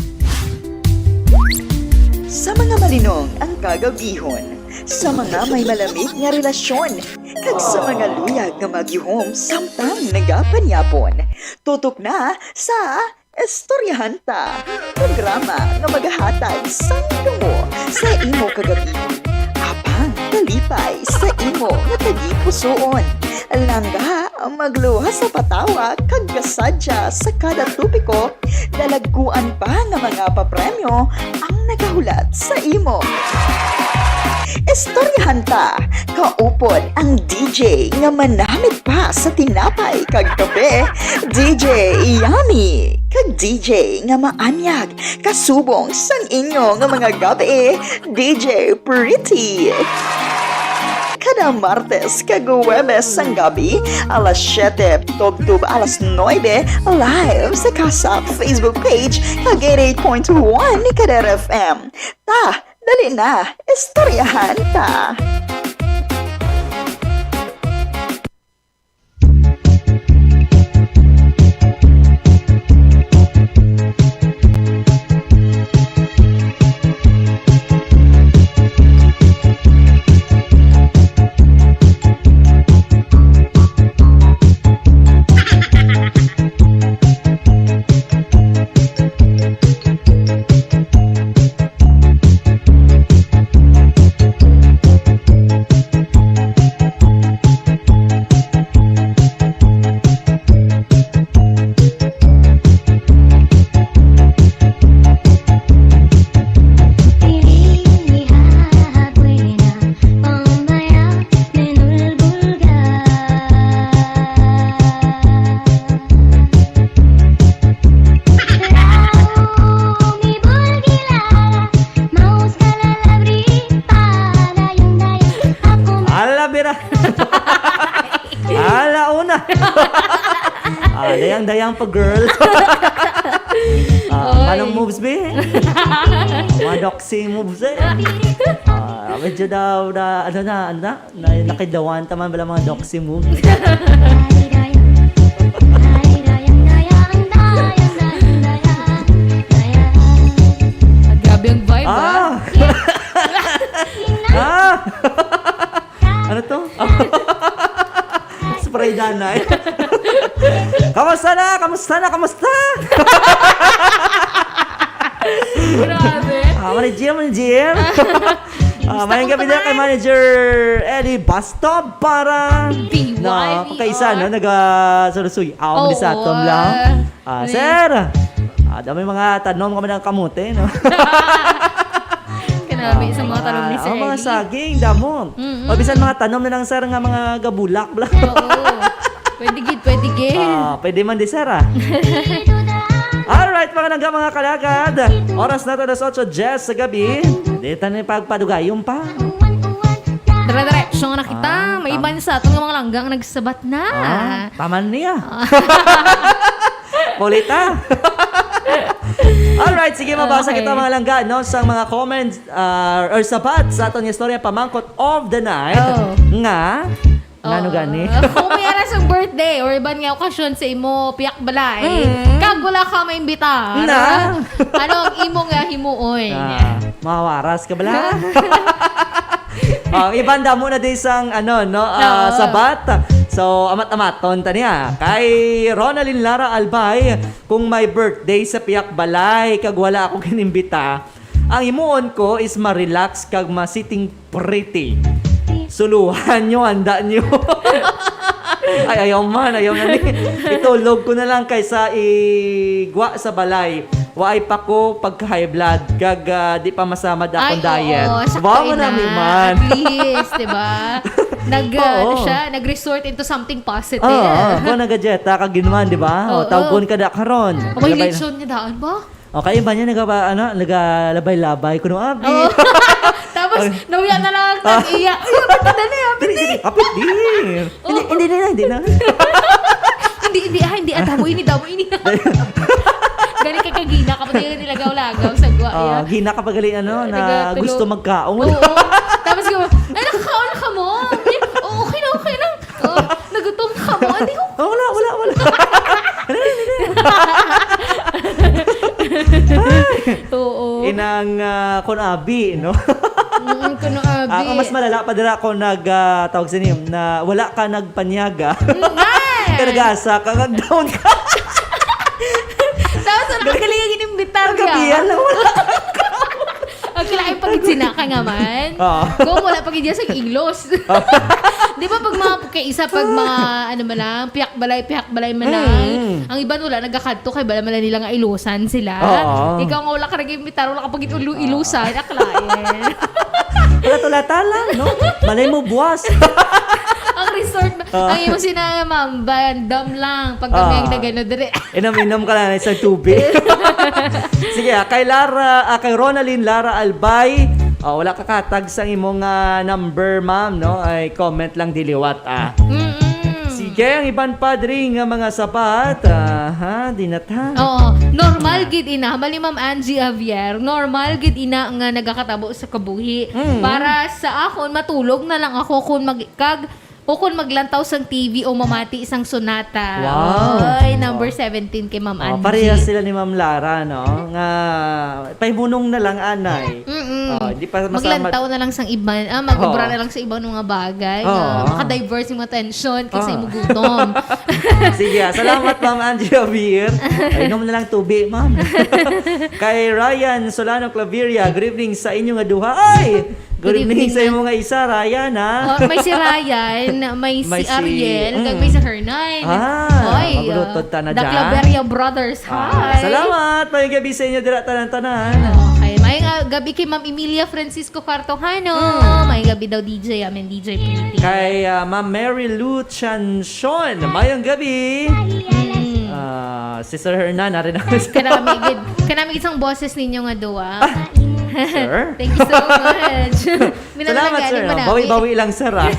Sa mga malinong ang kagabihon, sa mga may malamig nga relasyon, kag sa mga luyag nga magyuhom samtang nagapanyapon, tutok na sa Istoryahan Ta, programa nga magahatag sang tungo sa imo kagabihon, apang kalipay sa imo nga tagipusoon. Langga, magluwas sa patawa kag kasadya sa kada topiko, dalagkuan pa nga mga papremyo ang nagahulat sa imo. Istoryahan Ta, kaupod ang D J nga manamit pa sa tinapay kag kape, D J Yummy, kag D J nga maanyag kasubong sang inyo nga mga gab-i, D J Pretty. Kada Martes kag Huwebes sang gabi, alas siyete tubtob alas nuebe, live sa Kasap Facebook page kag eighty-eight point one ni Kader F M. Ta, dali na, istoryahan ta. Dayang-dayang pa, girl. Ah, Oy. Manong moves, be? Mga doxy moves, eh. Ah, medyo daw na, ano na, ano na, na, nakidawan taman bala mga doxy moves. Ah, grabe ang vibe, ah. Ah! Ah! Ano to? Spray danay. Kamusta na? Kamusta na? Kamusta? Grabe. Ah, Manager, Manager. Ah, mayang gabi na kay Manager Eddie Bastob para B Y V R. Na, kung kaisa, no, naga-, salusuy. Ah, mali sa aton lang. Ah, sir! Ah, dami mga tanom kami ng kamote, no? Kanami sa mga tanom ni Sir Eli. Ah, mga saging, damo. Mm-mm. O bisan mga tanom na lang, sir, nga mga gabulak, bla. Oo. Pwede gid, pwede gid. Ah, pwede man di, sir, ah. Alright, mga langga, mga kalagad. Oras na to, alas otso diyes sa gabi. Di ta na pagpadugayon pa. Dire-diretso na kita. Ah, may iban sa aton nga mga langga nga nagsabat na. Ah, taman niya. Ah. Kulit, ah. Alright, sige, mabasa kita, mga langga, no, sa mga comments, ah, or sabat sa aton istorya pamangkot of the night. Oh. Nga, nano gani? Kung may ara sang birthday or iban nga okasyon sa imo piyak balay, mm, kag wala ka maimbita, na, ano ang imo nga himuon? Ah, mawaras ka bala? Ang iban damo na di sang, ano, no, ah, oo, sabat. So, amat-amaton ta niya. Kay Ronaldin Lara Albay, kung may birthday sa piyak balay kag wala ako ginimbita, ang himuon ko is ma-relax kag ma-sitting pretty. Suluhan nyo, handa nyo. Ay, ayaw man, ayaw na ni. Itulog ko na lang kaysa igwa sa balay. Waay pa ko pagka-high blood, kag, ah, di pa masamad akong diet. Ay, oo, sakto. Wow, ina, manami man. At least, di ba? Nag, ah, ano siya, nag-resort into something positive. Oo, kung nag-dieta ka, ginuman, di ba? O, oo, tawgon ka da karon. May lechon nga daan ba? O, kay iba niya nagaba-, ano, nagalabay-labay kuno, abi. Oo. Tapos, ay, nahuya na lang ang tag-iya. Ay, apit na, dali, apit. Dili, dili, apit, di. Oo. Hindi, hindi na, hindi na. Hindi, hindi, ah, hindi, ah, damo ini, damo ini. Gani kay kagina ka pa, di ka nilagaw-lagaw sa gwa, oh, iya. Gina ka pa gali, ano, na gusto magkaon. Oo. Tapos ko, "Ay, nakakaon ka mo?" "Oo, okay na, okay na." Oh, nagutom ka mo? Hindi ko. Oh, wala, wala, wala. Oo. Inang, ah, kun abi, no? Mm, kun abi. Ah, ang mas malala pa dira kung nag, ah, tawag sa niyo, na wala ka nagpanyaga. Mm, ay! Kaya nag-asa ka, nag-down ka. Tapos, ano ka galing inimbitar ka? Nagkabiyan na wala. Ang kailangan pag-igsina ka nga man. Oo. Kung wala pag-igya sa ilos. Di ba pag mga, kay isa pag mga, ano man lang, piyak balay, piyak balay man lang. Mm. Ang iban wala nagakadto kay bala man lang nila nga ilosan sila. Oo. Ikaw nga wala ka nag-imbitar, wala ka pag-ilusan, akalain. Wala to latala, no? Malay mo, buwas. Ang resort, ah, ang imo sina, ma'am, bandam lang. Pag kami ang nagano dire. Inom-inom ka lang sa tubig. Sige, ah, kay Lara, ah, kay Ronaldin Lara Albay, ah, wala ka katag sa imong, ah, number, ma'am, no? Ay, comment lang diliwat, ah. Mm-mm. Sige, ang iban pa diri nga mga sabat, ah, ha, di na ta. Oo, normal gid ina. Hambal ni Ma'am Angie Javier, normal gid ina nga nagakatabo sa kabuhi. Mm. Para sa akon, matulog na lang ako kung mag-, kag o kung maglantaw sang T V o mamati sang sonata. Wow. Oy, number seventeen kay Ma'am Angie. Oh, parehas sila ni Ma'am Lara, no? Nga, pahibunong na lang, anay. Mm-mm. Oh, hindi pa masama. Maglantaw na lang sang iban, ah, mag-obra na lang sa ibang mga bagay nga maka-divert sa imong atensyon kaysa imo gutom. Sige, ah, salamat, Ma'am Angie Javier. Ay, inom na lang tubig, ma'am. Kay Ryan Solano Claveria, good evening sa inyo nga duha. Ay! Good evening sa imo nga isa, Ryan, ha? Oh, may si Ryan, may si Ariel, kag may si Hernan. Ah, oy, magulutod ta na dyan. The Claveria Brothers. Ah, hi. Salamat. Maayong gabi sa inyo dira, tanan-tanan. Okay. Maayong, ah, gabi kay Ma'am Emilia Francisco Cartojano. Mm. Maayong gabi daw, D J, amen, D J Pretty. Kay, ah, Ma'am Mary Lou Chanchon. Maayong gabi. Mm. Ah, si Sir Hernan, nari na. Kanami gid. Kanami gid sang boses ninyo nga duwa. Ah, sir? Thank you so much. Salamat, sir. Bawi-bawi lang, sir, ah.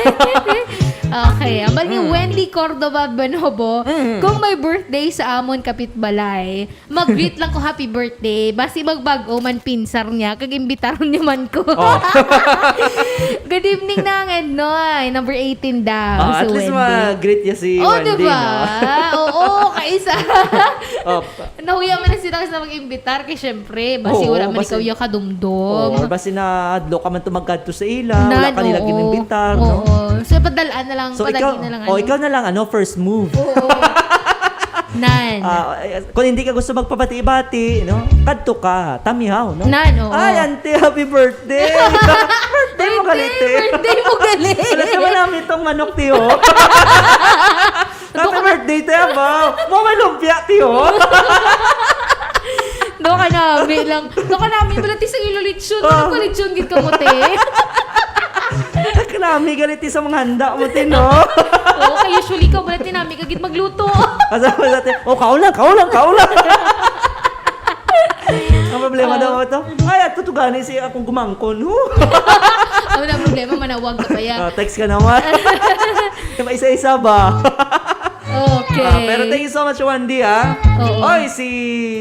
Okay, ang bali ni Mm. Wendy Cordova Benobo, Mm. kung may birthday sa amon kapitbalay, mag-greet lang ko, "Happy birthday." Basi magbag-o man pinsar niya, kag imbitaron niya man ko. Oh. Good evening na, Nged Noy. Number eighteen daw, Ah, si at least Wendy. Ma-greet niya si Oh, Wendy, diba? no? Oo, kaisa. Oh, Nahuya man na sila sa mag-imbitar kay syempre, basi Oo, wala man basi ikaw yung kadumdom. Oo, basi na hadlok ka man to magkadto sa ila, wala Nan, ka nila oo. ginimbitar, no? Oo. So, padalaan na lang, So, padali ikaw, na lang, oh, ano? ikaw na lang, ano, first move. Oo. Nan. Ah, eh, kung hindi ka gusto magpabati-bati, no? Kadto ka, tamihaw, no? Nan, oo. Ay, auntie, happy birthday! Birthday mo, Birthday, galiti. birthday mo, gali. Wala naman namin itong manok, tiyo. Happy Doon ka na- birthday, te, abaw. Mo may lumpia, tiyo. Do ka nami lang. Do ka nami, wala ti sa ilo lechon. Ah. Ano pa lechon gid ka mo, te? Kanami, galiti sa mga handa mo, te, no? Oo, kay usually ka, wala ti nami ka gid magluto. Asa mo sa, te? Oh, kaon lang, kaon lang, kaon lang. Ang problema Ah. daw ito, ay, ato to gani si akong gumangkon. Huh? Ang wala problema, manawag ka pa ya. Ah, text ka naman. May isa-isa ba? Okay. Ah, pero thank you so much, Wendy, ah. Oo. Oy, si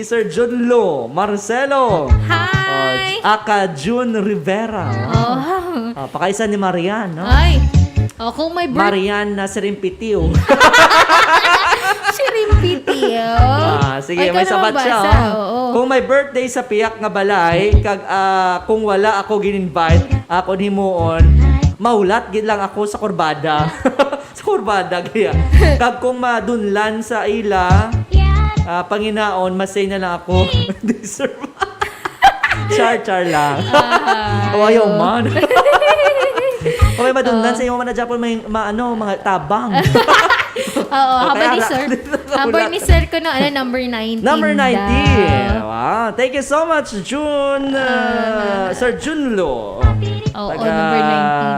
Sir Junlo Marcelo. Hi. Oh, aka Jun Rivera. Oh. Ah, pakaisa ni Marian, no? Ay. Oh, kung may birth- Marian na Sirimpitiw. Sirimpitiw. Ah, sige, Ay, may ikaw naman sabat siya, basa, oh. oo. Kung may birthday sa piyak nga balay, kag, ah, kung wala ako gin-invite, akon himuon, mahulat gid lang ako sa kurbada. Sa kurbada, gaya. Kag kung madunlan sa ila, ah, panginaon, masay na lang ako. Deserve. Char, char lang. Ah. Oh, ayaw man. Kung may madunlan Ah. sa imo, man na Japon, may, ma-, ano, mga tabang. Oo, Okay, habang ni ara. Sir, Dito sa habang ni Bulacan. Sir ko, no, ano, number nineteen Number nineteen. daw. Wow. Thank you so much, June, uh, Ah. Sir Junlo. Oo, Taga, number nineteen.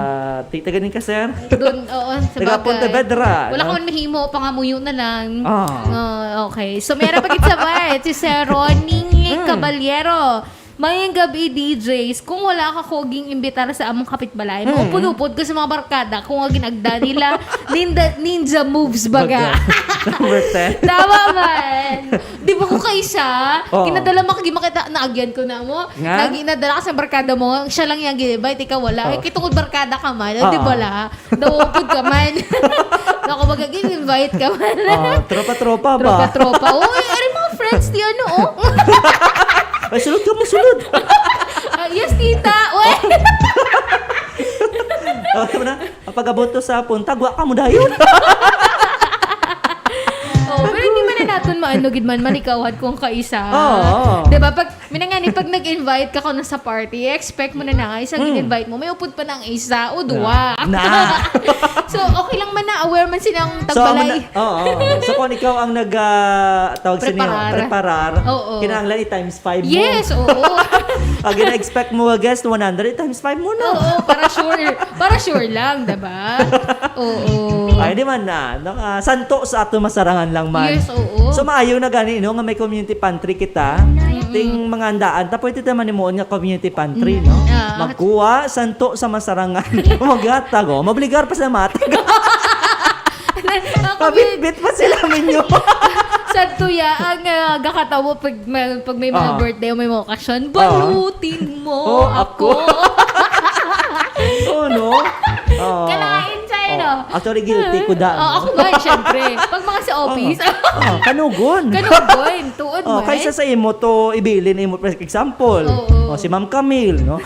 ti-, taga din ka, sir? Doon, oo, sa Taga bagay. Pontevedra, Wala no? ka man mahimo, pangamuyo na lang. Ah. Ah, okay. So, meron pa gid sa bar, si Sir Ronnie Mm. Caballero. Mayang gabi, D Js. Kung wala ka ko ging-imbitar sa among kapitbalay, Mm. maupod-upod ko sa mga barkada kung ang ginagda nila, ninda-, ninja moves baga. Baga. Number ten. Tama man. Di ba ko kaisa? Oo. Kinadala mo, kagi makita, naagyan ko na mo. Nga? Lagi nadala ka sa barkada mo, siya lang yung gin-invite, ikaw wala. Oo. Ay, kitungod barkada ka man, Oo. di ba la? Naupod ka man. Naku, mag-invite ka man. Oo, tropa-tropa ba? Tropa-tropa. Uy, ari mga friends, di ano, oh. Ay, sulod ka mo, sulod. Ah, yes, tita. Uy. Oh, tama na. Ang pag-abot to sa punta, gwa ka mo dayon. Oh, pero hindi man na naton maano gid man, manikawhat kung kaisa. Oo, oo. Di ba? Pag, minangani, pag nag-invite ka ko na sa party, i-expect mo na na nga, isa Mm. gin-invite mo, may upod pa ng isa o duwa. Na. So, okay lang man na, aware man silang So, ang tagbalay. mana-, oo, oo. So, kung ikaw ang nag, ah, tawag sa ninyo, Preparar. preparar, Oo. kinahanglan i-times five mo. Yes, oo. Ang gina-expect mo, guest, one hundred, times five mo na. Oo, para sure. Para sure lang, diba? Oo. Ay, di man na. No? Ah, santo sa ato masarangan lang man. Yes, oo. So, maayo na gani, no, nga may community pantry kita. Mm-mm. Ting mga handaan. Ta, pwede naman himuon nga community pantry, no? Ah. Magkuha, santo sa masarangan. Maghatag, oh. Mabligar pa sa matag. Ako, Pabitbit pa sila, minyo. Sa tuya, ang, ah, gakatawa pag may, pag may mga Ah. birthday o may mga okasyon, Ah. balutin mo Oh, ako. ako. Oh, no? Oh. Kalain siya, eh, Oh. no? Actually, guilty ko, da, Oh, no? ako ba, syempre. Pag mga sa Oh. office. Oh, kanugon. Kanugon, tuod Oh, man. kaysa sa imo to, ibilin imo, for example. Oo. Oh, si Ma'am Camille, no?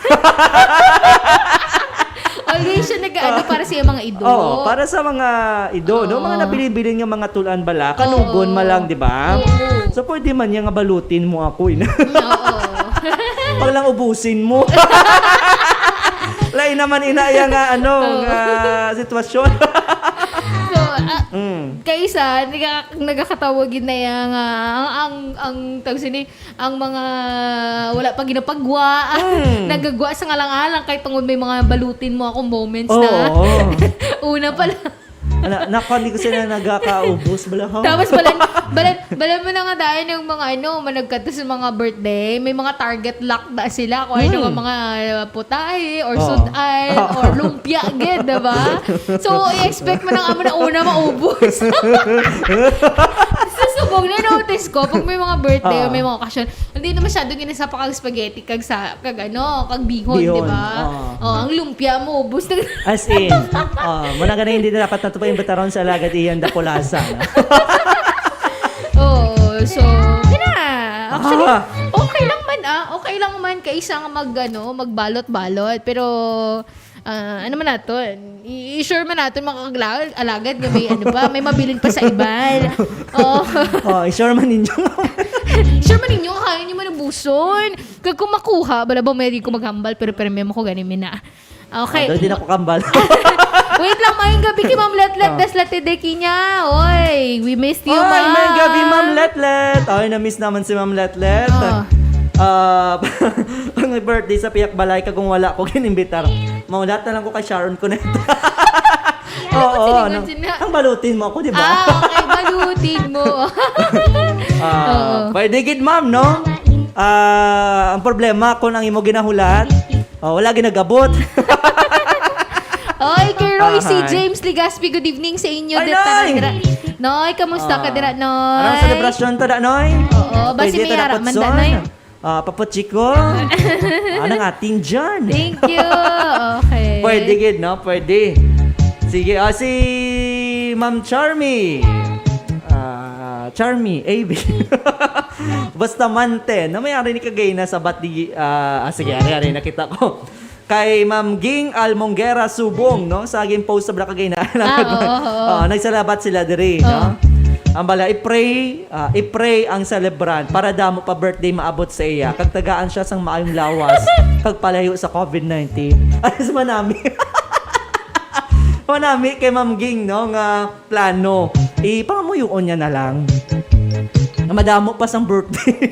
Always siya nag-aano Ah. para sa mga ido. Oo, para sa mga ido, no? Mga Oo. nabilin-bilin nga mga tulan bala, kanugon Oo. man lang, di ba? Oo. So, pwede man niya nga balutin mo ako, ina. Oo. Pag lang ubusin mo. Lain naman ina iya nga, ano, Oo. nga sitwasyon. So, ah, Mm. kaisa, naga-, nagakatawa gid na iya nga, ang, ang, ang tawag sini, ang mga wala pa ginapagwa, Mm. nagagwa sa ngalang-alang kay tungod may mga balutin mo akong moments Oo, na. oo. Una pa lang. Ana, nakuha, hindi ko sila nagkakaubos. Bala, ha? Tapos, balan, balan, balan mo na nga dahil ng mga, ano, managkat sa mga birthday, may mga target lock na sila. Kung ano, hmm, nga mga, uh, putahe, or, oo, sudan, oo, or lumpia, gid, diba? So, i-expect mo na nga mo na una maubos. Susubong na notice ko, pag may mga birthday, ah, o may mga okasyon, hindi na masyado ginasapa kag spaghetti, kag sa, kag ano, kag bihon, bihon, di ba? Oo. Oh, ang lumpia mo, ubos na. As in, oh, muna gani hindi na dapat nato pa imbitaron sa alagad iyang dapulasan. Oo, so, yun na. Actually, ah, okay lang man, ah. Okay lang man kaysa nga mag, ano, magbalot-balot. Pero, ah, ano man naton? I-, i-sure man naton, mga kagla-, alagad nga may, ano pa, may mabilin pa sa iban. Oh. Oh, i-sure man ninyo. Sure man ninyo, kaya ninyo man ubuson. Kag kung makuha, bala ba may di ko maghambal, pero, pero may mo ko gani, mina. Okay. Ah, di na ko kambal. Wait lang, maayong gabi kay Ma'am Letlet, ah, das Late de Quiña. Oy, we missed you, oy, maayong gabi, Ma'am. Ma'am Letlet. Oy, na-miss naman si Ma'am Letlet. Oh. Ah, ang birthday sa Piyak Balay, kag kung wala ko ginimbitar, maulat na lang ko kay Sharon Cuneta. Ano pa, oo, silingon, ano? Sina- Ang balutin mo ako, di ba? Ah, okay, balutin mo. Ah, oo, pwede gid, ma'am, no? Ah, ang problema, kung ang imo ginahulat, oh, wala ginagabot. Oy, kay Roy C. Ahay. James Legaspi, good evening sa inyo. Ay, dito, Noy! Dira. Noy, kamusta ka, ah, dira, Noy? Anong selebrasyon to, da, Noy? Oo, basi pwede may to, ara man, da, Noy? Ah, Papa Chico. Anong ating dyan? Thank you. Okay. Pwede gid, no? Pwede. Sige, ah, si Ma'am Charmy. Ah, Charmy, A B. Bustamante, no? May ari ni kagay na sabat di, ah, ah, sige, ari, ari, nakita ko. Kay Ma'am Ging Almongera Subong, no? Sa aging post sa Bra kagay na. Ah, oo, oo. Oh, nagsalabat sila diri, no? Oh. Ang bala, i-pray, ah, i-pray ang celebrant para damo pa birthday maabot sa iya. Kag tagaan siya sang maayong lawas, kag palayo sa covid nineteen. Ay, sa manami. Manami kay Ma'am Ging, no? Nga plano, ipangamuyoon niya na lang. Nga madamo pa sang birthday.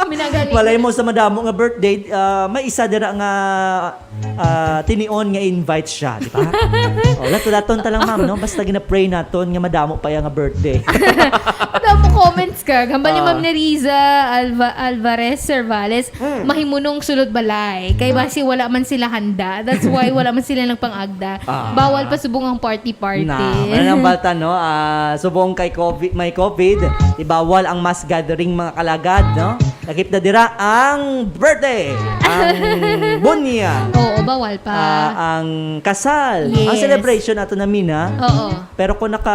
Minagani. Malay mo sa madamo nga birthday, ah, may isa dira nga, ah, tinion nga invite siya, di ba? Oh, lato-laton ta lang, ma'am, no? Basta gina-pray naton nga madamo pa iya nga birthday. Damo comments ka. Hambal ni, ah, Ma'am Neriza Alva-, Alvarez Cervales, mm, mahimunong sulod balay. Kay basi wala man sila handa. That's why wala man sila nagpang-agda. Ah. Bawal pa subong ang party-party. Na, wala nang balta, no? Ah, subong kay COVID, may COVID, ibawal ang mass gathering, mga kalagad, no? Lakip na dira ang birthday, ang bunyag. Oo, bawal pa. Ah, ang kasal, ang, yes, celebration nato na, mina. Oo. Pero kung naka,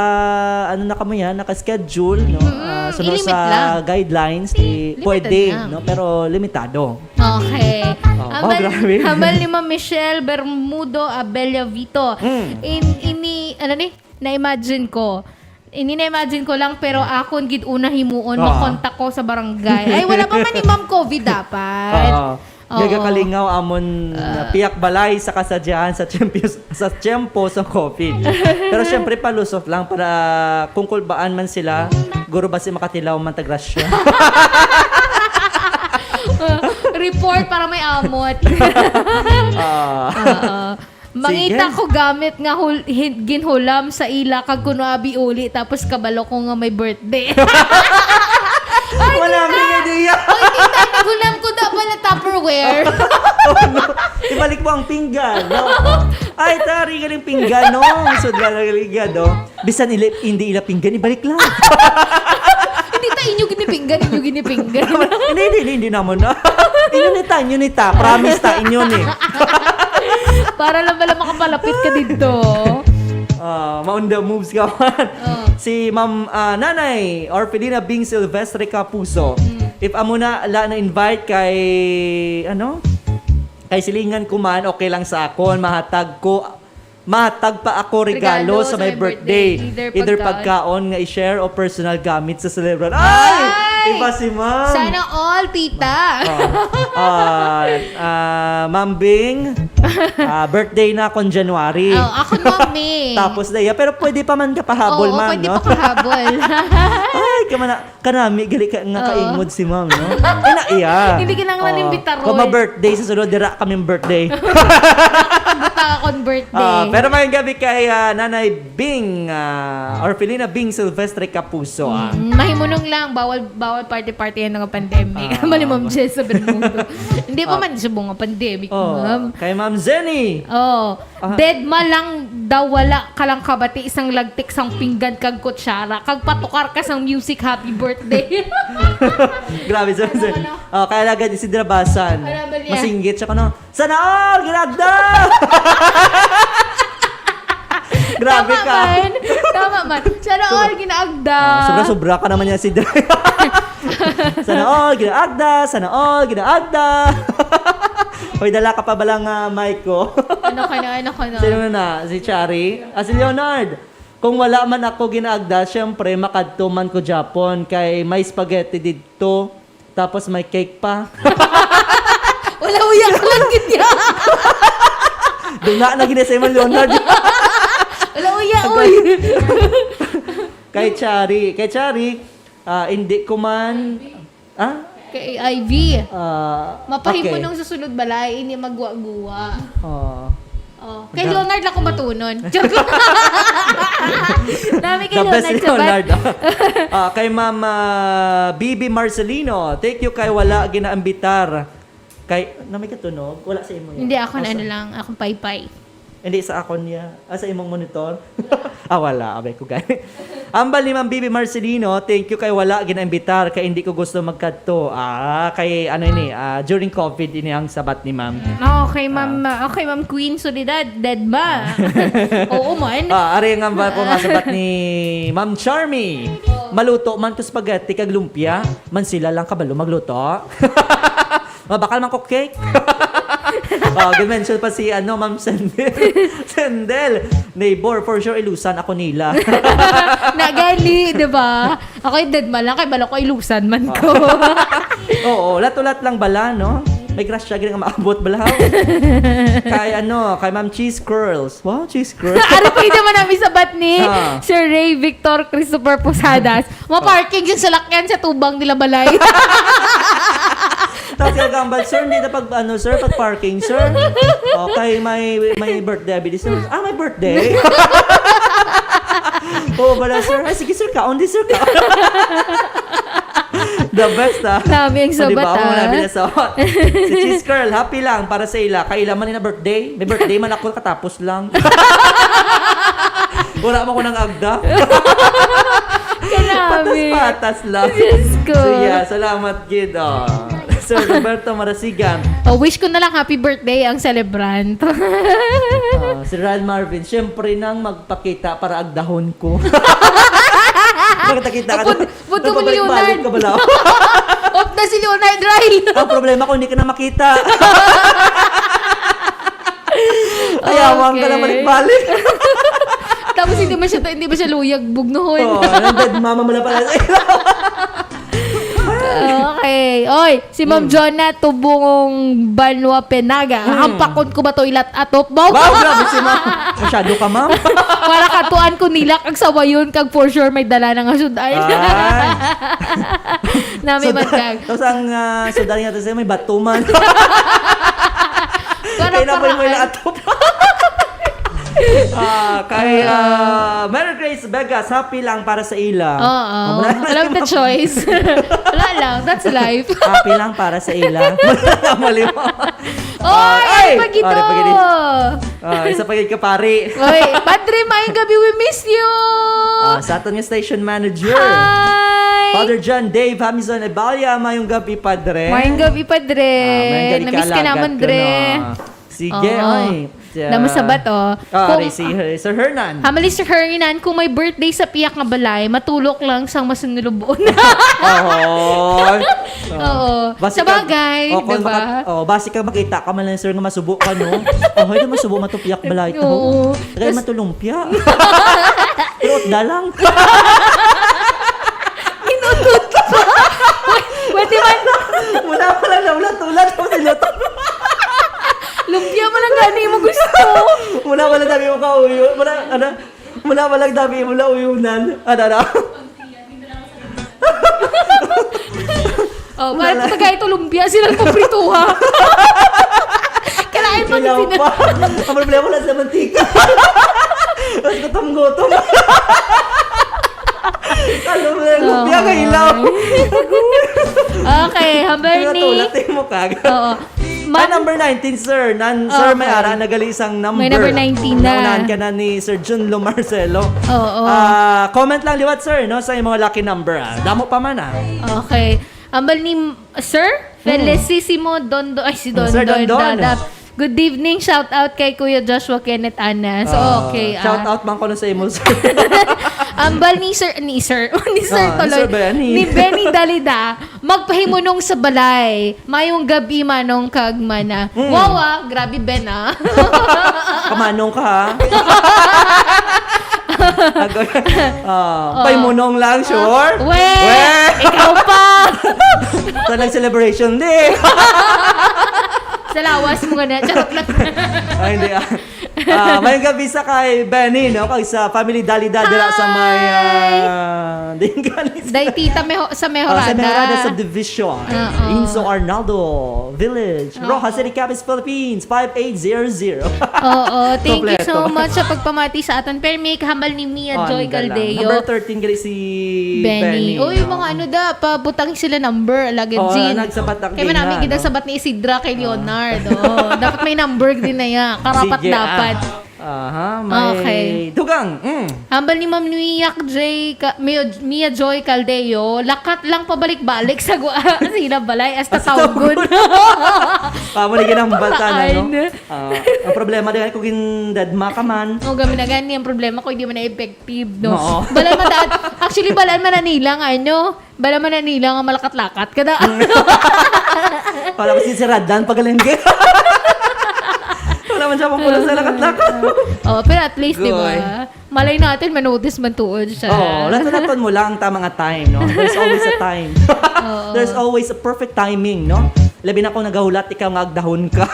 ano na kamo yan, naka-schedule, no? Mm-mm, ah, sunod sa guidelines, i-limit lang. Limited lang. Pwede, no? Pero limitado. Okay. Oh, hambal, wow, grabe. Hambal ni Ma'am Michelle Bermudo Abella Vito. Mm. In, ini, ano ni? Na-imagine ko. Ini na-imagine ko lang, pero akon gid una himuon, ah, makontak ko sa barangay. Ay, wala pa man ni Ma'am COVID dapat. Oo. Oo. Nagakalingaw amon, ah, piyak balay sa kasadyahan sa tiyempo, sa tiyempo sa COVID. Pero syempre, palusot lang para kung kulbaan man sila, guro ba si makatilaw man ta grasya? Report para may amot. Ah. Oo. Mangita ko gamit nga hul-, hin-, ginhulam sa ila kag kuno abi uli tapos kabalo ko nga may birthday. Ay, wala tita! May idea. Oy, tita, naghulam ko na pala Tupperware. Oh, no. Ibalik mo ang pinggan, no? Ay, tari, galing pinggan, no? Sudla na galing, no? Bisan ili-, hindi ila pinggan, ibalik lang. Hindi ta inyo ginipinggan, inyo ginipinggan. Hindi, hindi, hindi, hindi naman na. Inyo ni ta, inyo ni ta. Promise ta, inyo ni. Para lang pala makapalapit ka dito. Ah, maunda moves ka man. Oh. Si Ma'am, ah, Nanay Orfelina Bing Silvestre Kapuso. Mm. If amo na, la na invite kay, ano? Kay silingan ko man, okay lang sa akon. Mahatag ko Matag pa ako regalo sa may birthday. Either pagkaon nga i-share o personal gamit sa celebrant. Ay! Ay! Iba si ma'am. Sana all, tita. Oh. Ah, ah, Ma'am Bing, ah, birthday na akon January. Oh, akon, Ma'am May. Tapos na iya, pero pwede pa man ka pahabol, ma'am, pwede no? Pa kahabol. Ay, kamana-, Kanami, gali ka nga kaingod si ma'am, no? Kaya na iya. Hindi kinahanglan imbitaron. Kung ma-birthday sa sunod, dira kami birthday. Akon birthday. Ah, pero mayong gabi kay, ah, Nanay Bing, ah, Orfelina Bing Silvestre Kapuso, ah. Mm, mahimunong lang, bawal, bawal party-party yan nga pandemic. Ah. Mali, Ma'am Jess, sa Bermudo. Hindi pa Ah. man siya mga pandemic, Oh, ma'am. Kay Ma'am Zenny. Oh, Ah. Dead ma lang daw, wala ka lang kabati, isang lagtik sang pinggan kag kutsara, kag patukar ka sang music, happy birthday. Grabe, sir, Ano, sir. ano? Oh, kay Alagad Isidra Basan. Ano ba niya? Masinggit siya, kano? Sana all, ginaagda! Grabe Tama ka. man. Tama man. Sana Sobra. all, ginaagda. Ah, sobra-sobra ka naman niya, Isidra. Sana all, ginaagda! Sana all, ginaagda! Hoy, dala ka pa ba lang, ah, mic ko? Ano ka na, ano ka na? Sino na? Si Chari? Ah, si Leonard. Kung wala man ako ginaagda, syempre, makadto man ko Japon, kay may spaghetti didto, tapos may cake pa. Wala, uya ka lang gid niya. Duna na gid sa imo, Leonard. Wala, uya, Agay. oy. Kay Chari, kay Chari, ah, hindi ko man, ah? Kay I V. Ah, Mapahimo okay. nung susunod balay, ini magwa-guwa. Oh. Oh, kay Ga- Leonard lang kung matunon. Joke lang. Dami kay The best Leonard si sa bat- Leonard. Ah, kay Ma'am, ah, Bibi Marcelino, thank you kay wala ginaambitar. Kay, na may katunog? Wala sa imo yan. Hindi, ako na Asa? ano lang, akong paypay. Hindi sa akon niya. Ah, sa imong monitor? Ah, wala. Abay ko gani. Ambal ni Ma'am Bibi Marcelino, thank you kay wala ginaimbitar kay hindi ko gusto magkadto. Ah, kay ano ini, ah, during COVID ini ang sabat ni Ma'am. Okay, Ma'am, Ah. ah, okay, Ma'am Queen Soledad, dead ba? Oo man. Ah, ari nga ba ko nga sabat ni Ma'am Charmy. Maluto man ko spaghetti kag lumpia, man sila lang kabalo magluto. Mabakal man ko cake. Oh, gi-mention pa si, ano, Ma'am Sendel. Sendel, neighbor, for sure, ilusan ako nila. Na gani, di ba? Ako yung dead man lang, kay bala ko ilusan man ko. Oo, lat-ulat lang bala, no? May grasya gid nga maabot bala. Kay, ano, kay Ma'am Cheese Curls. Wow, Cheese Curls. Ari pa yun naman namin sabat ni Ah. Sir Ray Victor Christopher Posadas. Maparking yung salakyan sa tubang nila balay. Tapos yung gambal, "Sir, hindi na pag, ano, sir, pag parking, sir." Okay, may, may birthday, abi, sir. "Ah, may birthday?" "Oo, bala, sir." "Ay, sige, sir, kaon di, sir, kaon." The best, ah. Nami ang O, di ba? sabat, Amo ah. na, bala, so, si Cheese Curl, happy lang para sa ila. Kay ila man na birthday. May birthday man ako, katapos lang. Wala mo ko nang agda. Kanami. Patas-patas lang. Diyos ko. So, yeah, salamat gid, oh. Sir Roberto Marasigan. Oh, wish ko na lang happy birthday ang celebrant. Ah, si Ran Marvin, siyempre nang magpakita para agdahon ko. Magkita-kita ka Put-, na. put ko Magpabalik-balik Leonard. ka bala. Op na si Leonard, Ray. Ang problema ko, hindi ka na makita. Ayawan ka na Okay. balik-balik. Tapos hindi man siya, hindi ba siya luyag, bugnohon? Oo, nandad mama mo na pala sa ilaw. Okay. Oy, si Ma'am Hmm. Jonah Tubong Banwa Penaga. Hmm. Hampakon ko ba to ilat atop mo? Wow, grabe si ma'am. Masyado ka, ma'am. Para katuan ko nila kag sawayon kag for sure may dala na nga sudan. Ay. Nami man Sudan. kag. Tapos ang, ah, sudan nga to siya, may bato man. Para Kaya na mo yung may paraan. lato pa. Ah, kay, Ah. ah, Mary Grace Vegas, happy lang para sa ila. Oo. Oh, wala na Wala si ka Ma'am. choice. Wala lang. That's life. Happy lang para sa ila. Mali mo. Oy, Ah, ano ay! pa gito? Ano pa gito? Ah, isa pa gid ka, pare. Oy, Padre, maayong gabi, we miss you. Ah, sa aton nga station manager. Hi. Father John Dave Hamison Ebalia, maayong gabi, Padre. Maayong gabi, Padre. Ah, maayong gabi, Namiss ka kaalagad naman, ko, Dre. no? Sige, Oo. ay. Naman sabat, oh. Ah, Kung ari si Her-, Sir Hernan. Hamali, Sir Hernan, kung may birthday sa piyak nga balay, matulok lang sang masunulubon. Oo. Oo. Basi Sa ka, bagay, oh, kung diba? maka-, oh, basi ka makita ka man lang, sir, nga masubo ka, no? Oh, ay, masubo, matupiyak balay to. Oo. Kaya Tas matulumpya. Pero dalang. Inutot pa. Pwede man. Wala pala na ulat-ulat ang sinuto. Lumpia mo lang gani mo gusto. Wala pala dami mo kauyo. Wala, ano? Wala pala dami mo lauyunan. Ano, ano? Oh, Wala. Para taga ito lumpia sila paprituha. Kala Ay, Ilaw pag pa. Ang problema, wala sa mantika. Mas gutom-gutom. Alam mo, yung lumpia nga ilaw. Okay, number Ano to, ni... Latte mo ka. Oo. Ah, Ma'am, number nineteen, sir. Nan, sir, may Okay. ara na gali sang number. May number nineteen na. Naunahan ka na ni Sir Jun Lo Marcelo. Oo. Ah, comment lang liwat, sir, no, sa imong lucky number, ah. Damo pa man, ah. Okay. Ambal ni Sir Hmm. Felicissimo Dondon. Ay, si Sir Dondon Dondon. Dadap. Good evening, shout out kay Kuya Joshua Kenneth Anas. Ah, Okay, ah. shout out man ko na sa imo, sir. Ambal ni Sir, ni Sir, ni Sir Ah, ni tuloy. Sir Benny. Ni Benny Dalida, magpahimunong sa balay. Mayong gabi, Manong kag Mana. Mm. Wow, ah, grabe, Ben, ah. Kamanong ka, ha? Agoy. Ah, Oh. pahimunong lang, sure? Ah, we! We! Ikaw pa! Talagang celebration, di. Sa lawas mo nga na. Charot lang. Ay, hindi, ah. Ah, mayong gabi sa kay Benny, no? Kag sa family Dalida dira sa may, Hi! ah, Dingalis. Day tita Meho-, sa Ah, sa Mejorada. Mejorada Subdivision. Oo. Inso Arnaldo Village, Oo. Roxas City, Capiz, Philippines, five eight zero zero. Oo, thank you so Kompleto. much sa pagpamati sa aton. Pero may kahambal ni Mia Oh, Joy ang galang. Caldeo. Number thirteen, gali si Benny. Benny, Uy, no? mga ano da, pabutang sila number, lagi, Oo, Jean. nagsabat ang Kaya man namin gingan, gid ang no? sabat ni Isidra kay Ah. Leonard. Oo, dapat may number din na ya. Karapat Sige, ah. dapat. Aha, may Okay. dugang. Mm. Hambal ni Ma'am Mia J. Ka-, Mio-, Mia Joy Caldeo, lakat lang pabalik-balik sa gua-, sila balay, hasta Hasta tawgon. tawgon. Pamo na ginambal ta na, no? Palaan. Ah, ang problema din, kung gindadma ka man. O, gami na gani, ang problema ko, hindi man na effective, no? Oo. Balaan man ta-, actually, balaan man na nila nga, ano, Bala man na nila nga malakat-lakat kada Mm. Para kasi si Radan, pagaling. Wala man siya mapuno sa lakat-lakat. Oh, pero at least, di ba? Goy. Malay natin, manotice man tuod siya. Oo, lato-laton mo lang ang tamang time, no? There's always a time. Oo. There's always a perfect timing, no? Labi na kung nagahulat ikaw nga agdahon ka.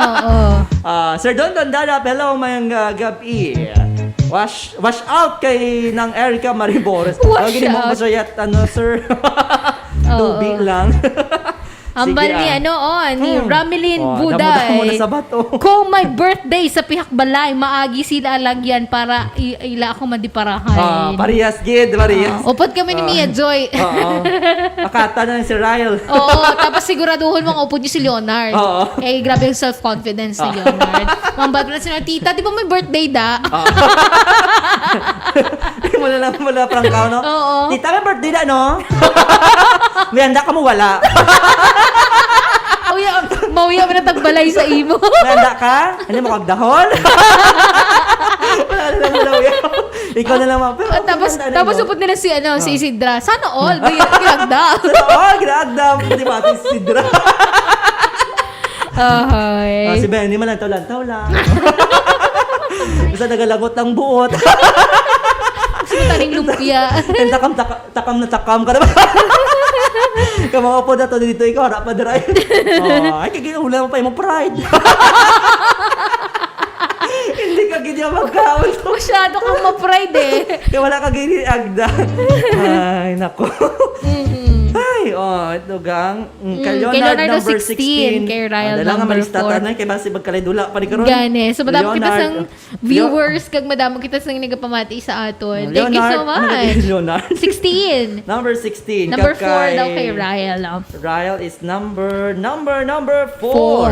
Oo. Ah, Sir Don Don Dadap, hello, mayang, ah, gab-i. Wash, wash out kay Nang Erica Maribores. Wash Lagi ni mo out. Masuyat, ano, sir? Oo. Tubi lang. Ambal Sige, ni, ah. ano, oh, ni Hmm. Ramilin Oh, Buday. damo-damo na sa bato. Kung may birthday sa pihak balay, maagi sila lagyan para i-, ila ako madiparahan. Ah, parehas gid, parehas. Ah, upod kami ni Ah. Mia Joy. Oo. Akata na lang si Ryle. Oo, tapos siguraduhon mo nga upod niyo si Leonard. Oo. Eh, grabe yung self-confidence ni Ah. Leonard. Mambal na sila, "Tita, di ba may birthday da?" Ah. Di mo na lang wala prangkaw, no? Oo. "Tita, may birthday da, no?" May handa ka mo, wala. Uy, ah, mauya mo na tagbalay sa imo. May handa ka? Hindi mo kagdahol? Wala na lang, wala, wala. Ikaw na lang, ma-, pero Ah, okay tapos, lang, ano, tapos no? upod nila si, ano, si Ah. Isidra. Sana all, may kinagda. Sana all, kinagda. Di ba, si Isidra? Ahoy. Ah, si Benny, malantaw-lantaw lang. Basta nagalangot ang buot. Gusto mo taning lumpia. Ang takam-taka-, takam na takam ka naman. Kamawa po na to dito, ikaw, harap pa, dry. Oh, ay, kagin, wala mo pa yung pride. Hindi ka gid niya magkaon. Masyado kang ma-pride eh. Kaya wala ka gini agda. Ay, nako. Mm-mm. Ay, oh, ito gang. Mm, kay Mm, kay Leonard Leonardo number sixteen, sixteen. Kay Ryle Ah, dala nga number maristat, four. Ano, kay basi magkalidula pa ni karon. Gani. So, madamo kita Leonard, sang Leo- viewers, kag madamo kita sang nagapamati sa aton. Thank you so Leonard, much. Leonard. Sixteen. Number sixteen, Number kag four daw kay kay Ryle, oh. Ryle is number, number, number four. Four.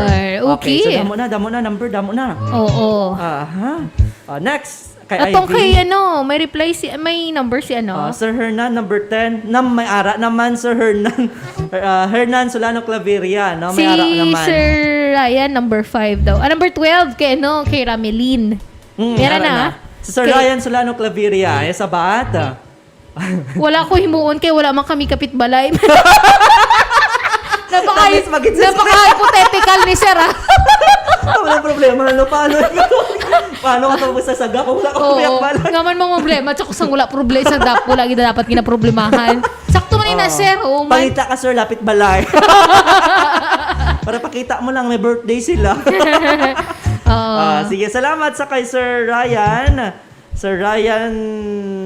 Okay, so Okay. damo na, damo na, number, damo na. Oo. Aha. Ah, next, kay Atong Ivy. kay ano, may reply si, may number si ano? Ah, Sir Hernan, number ten. Nam, may ara naman, Sir Hernan. Ah, Hernan Solano Claveria, no? May Si ara naman. Sir Ryan, number five daw. Ah, number twelve, kay ano, kay Ramelin. Mm, Meron ara na? na. Si Sir Kay Ryan Solano Claveria, eh, sabat. Wala ko himuon kay wala man kami kapitbalay. Napaka, Tapos, magit-, napaka-hypothetical ni sir, ah. Wala problema, ano, paano? Paano ka tapos sa saga kung wala ka Oo. piyakbalan? Nga man mga problema, tsaka sang wala problema sa dap-, wala gid dapat ginaproblemahan. Sakto man yun na, Oo. sir, oh, man. Pangita ka, sir, lapit balay. Para pakita mo lang may birthday sila. Oo. Ah, sige, salamat sa kay Sir Ryan. Sir Ryan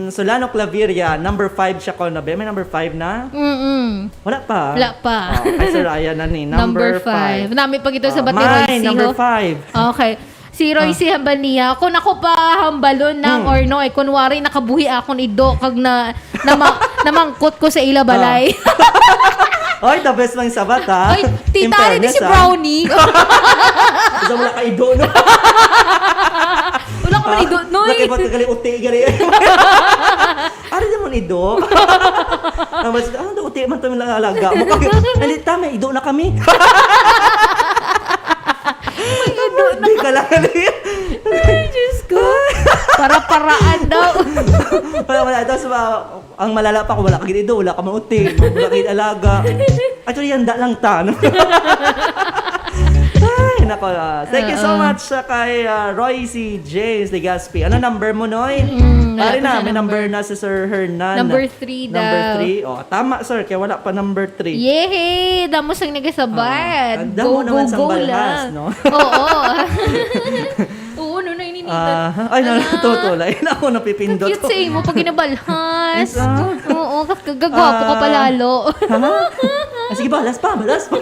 Solano Claveria, number five siya ko na, be. May number five na? Mm-mm. Wala pa. Wala pa. Oh, kay Sir Ryan na ni. Number Number five. five. Nami pa gito sa Oh, bati, mine, Royce, number ho? five. Okay. Si Royce Hambalia, kung ako pa hambalon nang Hmm. or no, eh, kunwari nakabuhi akong ido, kag na, nama, namangkot ko sa ila balay. Oy, the best lang sabat, ha? Ay, In tita, di fairness, si ha? Brownie. Isa mo lang kaido, no? Wala ka man ido, Noy. Nakibot ka gali, uti, gali. Ari naman ido. Ang mas, ah, uti man to yung alaga mo. Hindi, tama, ido na kami. Ido na. Di ka lang, gali. Ay, Diyos ko. Para-paraan daw. Wala, wala. Tapos, ma- ang malala pa, kung wala ka ginido, wala ka man uti, wala ka alaga. Actually, handa lang ta, no? Ay, nako. Ah, thank you so Oo. much sa kay ah, Royce James Legaspi. Ano number mo, Noy? Mm, wala Pare pa na, siya may number number. na si Sir Hernan. Number three Number daw. three. Oh, tama, sir. Kaya wala pa number three. Yehey! Damo sang nagasabat. Ah, ang damo Go, naman go, sang go balhas, lang. No? Oo. Oo, no, naininitan. Ah, ay, no, Ala. Totoo lang. Ako napipindot. Cute sa imo pag ginabalhas. Yes, ah. Oo, kag- kagagwapo ka Ah. palalo. Ha? Ah, sige, balas pa, balas pa.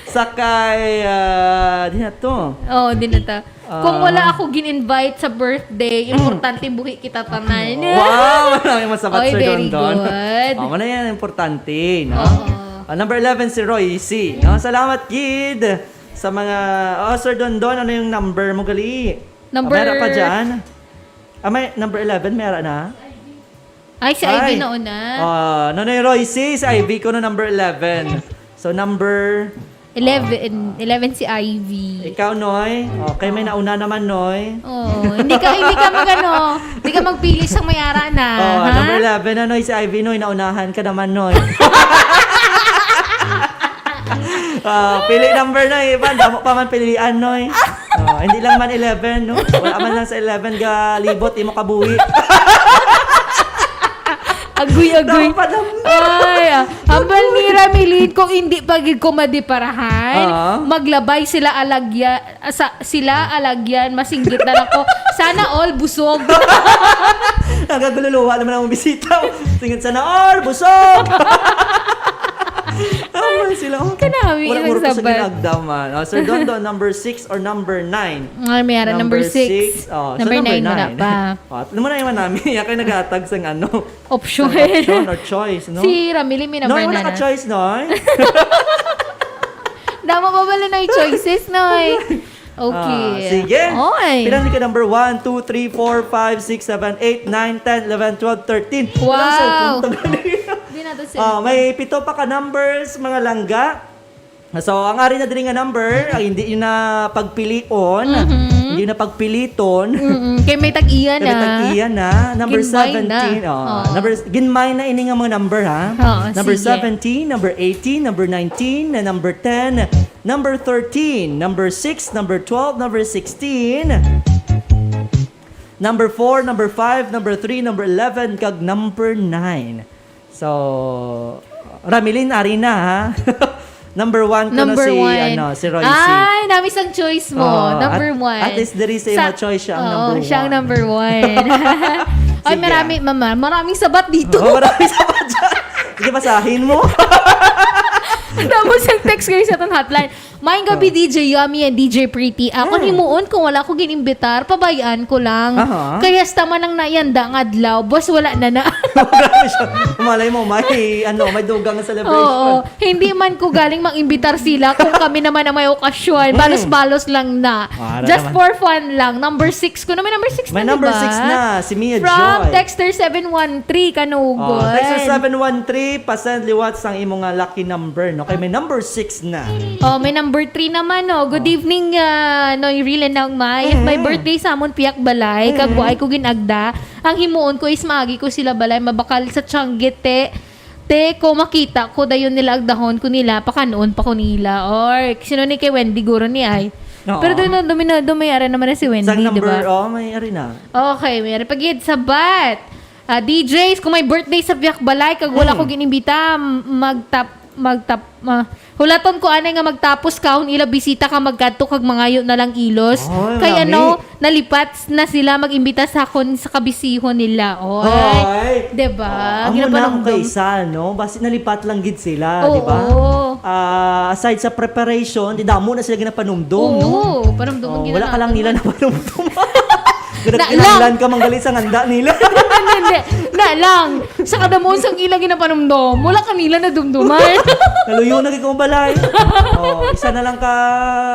Sakay, ah, di na to. Oo, di na ta. Kung Ah. wala ako gin-invite sa birthday, importante buhi kita tanan. Wow! Maraming masabat, Oy, Sir very Dondon. good. Oh, wala yan, importante, no? Oo. Ah, number eleven, si Royce, no? Salamat, kid, sa mga, oh, Sir Dondon, ano yung number mo, gali? Number Ah, meron pa dyan? Ah, may number eleven, meron na? Ay, si Ivy na una. Ah, Nonoy Royce, si Ivy ko no number eleven. So, number Eleven, eleven si Ivy. Ikaw, Noy? Okay, may nauna naman, Noy. Oh, hindi ka, hindi ka magano, hindi ka magpili sa may ara na, Oh, ha? Number eleven na, Noy. Si Ivy, Noy. Naunahan ka naman, Noy. Ah, pili number na, Ivan. Damo pa man pilian, Noy. Oh, hindi lang man eleven, no? Wala man lang sa eleven ga libot, imo kabuhi. Agoy, agoy. Dapat lang. Ay, ah, hambal ni Ramilin, kung hindi pa gid ko madiparahan, Oo. maglabay sila alagya, ah, sa, sila alagyan, masinggit na lang ko. Sana all busog. Nagagululuwa naman ang bisita. Tingin sana, all busog! Tama sila. Oh, Kanami, wala ilang mo ko sa sabat. Ginagdaman. Oh, Sir Dondon, number six or number nine? Ay, may ara number six. Oh, so Number nine, wala nine. pa. Oh, alam mo na yung manami. Yan kayo nag-aatag sa ano? Option. Sa option or choice, no? Si Ramili, may number Noy, na wala ka na. Choice, Noy? Damo pa pala na yung choices, Noy. Okay. Ah, sige. Oy. Pila ni ka number one, two, three, four, five, six, seven, eight, nine, ten, eleven, twelve, thirteen. Wow. Ilang cellphone to gali? Di na to Ah, may pito pa ka numbers, mga langga. So, ang ari na diri nga number, ay hindi yun na pagpilion, Mhm. hindi yun na pagpiliton. Mm-mm. Kay may tag-iya na. Kaya tag-iya na. Number Ginmay na. seventeen. Oh, Oh. number, ginmay na ini nga mga number, ha? Oo, Number sige. seventeen, number eighteen, number nineteen, na number ten, number thirteen, number six, number twelve, number sixteen, number four, number five, number three, number eleven, kag number nine. So, Ramilin, ari na, ha? Number one ko na Number si, one. Ano, si Royce. Ay, nami sang choice mo. Oo, Number at, one. at least diri sa imo choice siya ang Oo, number siya ang one. Number one. Ay, Sige. marami, mama. Maraming sabat dito. Oh, marami sa budget. Sige, basahin mo. Tapos yung text kayo sa itong hotline. Maayong gabi, Oh. D J Yummy and D J Pretty. Ako Mm. himuon kung wala ko ginimbitar, pabayaan ko lang. Aha. Kaya sa man ang nayanda nga adlaw, boss, wala na na. Grabe siya. Malay mo, may, ano, may dugang celebration. Oo. Hindi man ko galing mang-imbitar sila kung kami naman ang may okasyon. Mm. Balos-balos lang na. Ah, Just naman. For fun lang. Number six ko na. May number six May na, number diba? six na, si Mia From Joy. Texter seven one three, Kanugon. Oh, Texter seven one three, pasend liwat sang imo nga lucky number, no? Kay may number six na. Oh, may number three naman, no? Good evening, uh, Noy Rila Naungmay. If may Mm. birthday sa amon piyak balay, kag Mm. waay ko ginagda, ang himuon ko is maagi ko sila balay, mabakal sa tiyangge, te. Te, ko makita ko, dayon nila agdahon ko nila, pakanon pa ko nila. Or, sino ni kay Wendy, guro ni ay. Oo. Pero doon, dominado, may ara naman na si Wendy, Sang di number, ba? Oh, may ari na. Okay, may ara pagid sabat. Ah, D Js, kung may birthday sa piyak balay, kag wala Mm. ko ginimbita, m- magtap magtap-, ma-, hulaton ko anay nga magtapos kaon ila bisita ka magkadto kag mangayo na lang ilos. Ay, Kay lami. ano, nalipat na sila mag-imbita sa akon sa kabisihon nila. Oy. Ay. Diba? Oh, amo na ang Ginapanumdum. kaisa, no? Basi nalipat lang gid sila, Oo. di ba? Ah, aside sa preparation, di damo na sila ginapanumdum, no? Oo, panumdum ang Oh, wala ka lang ginagawa. nila na panumdum. Na lang. Ginagkinahanglan ka manggali sa nganda nila. Hindi, hindi. Na lang. Sa kadamon sang ila ginapanumdum, wala ka nila nadumduman. Naluyo na gid kong balay. Oh, isa na lang ka,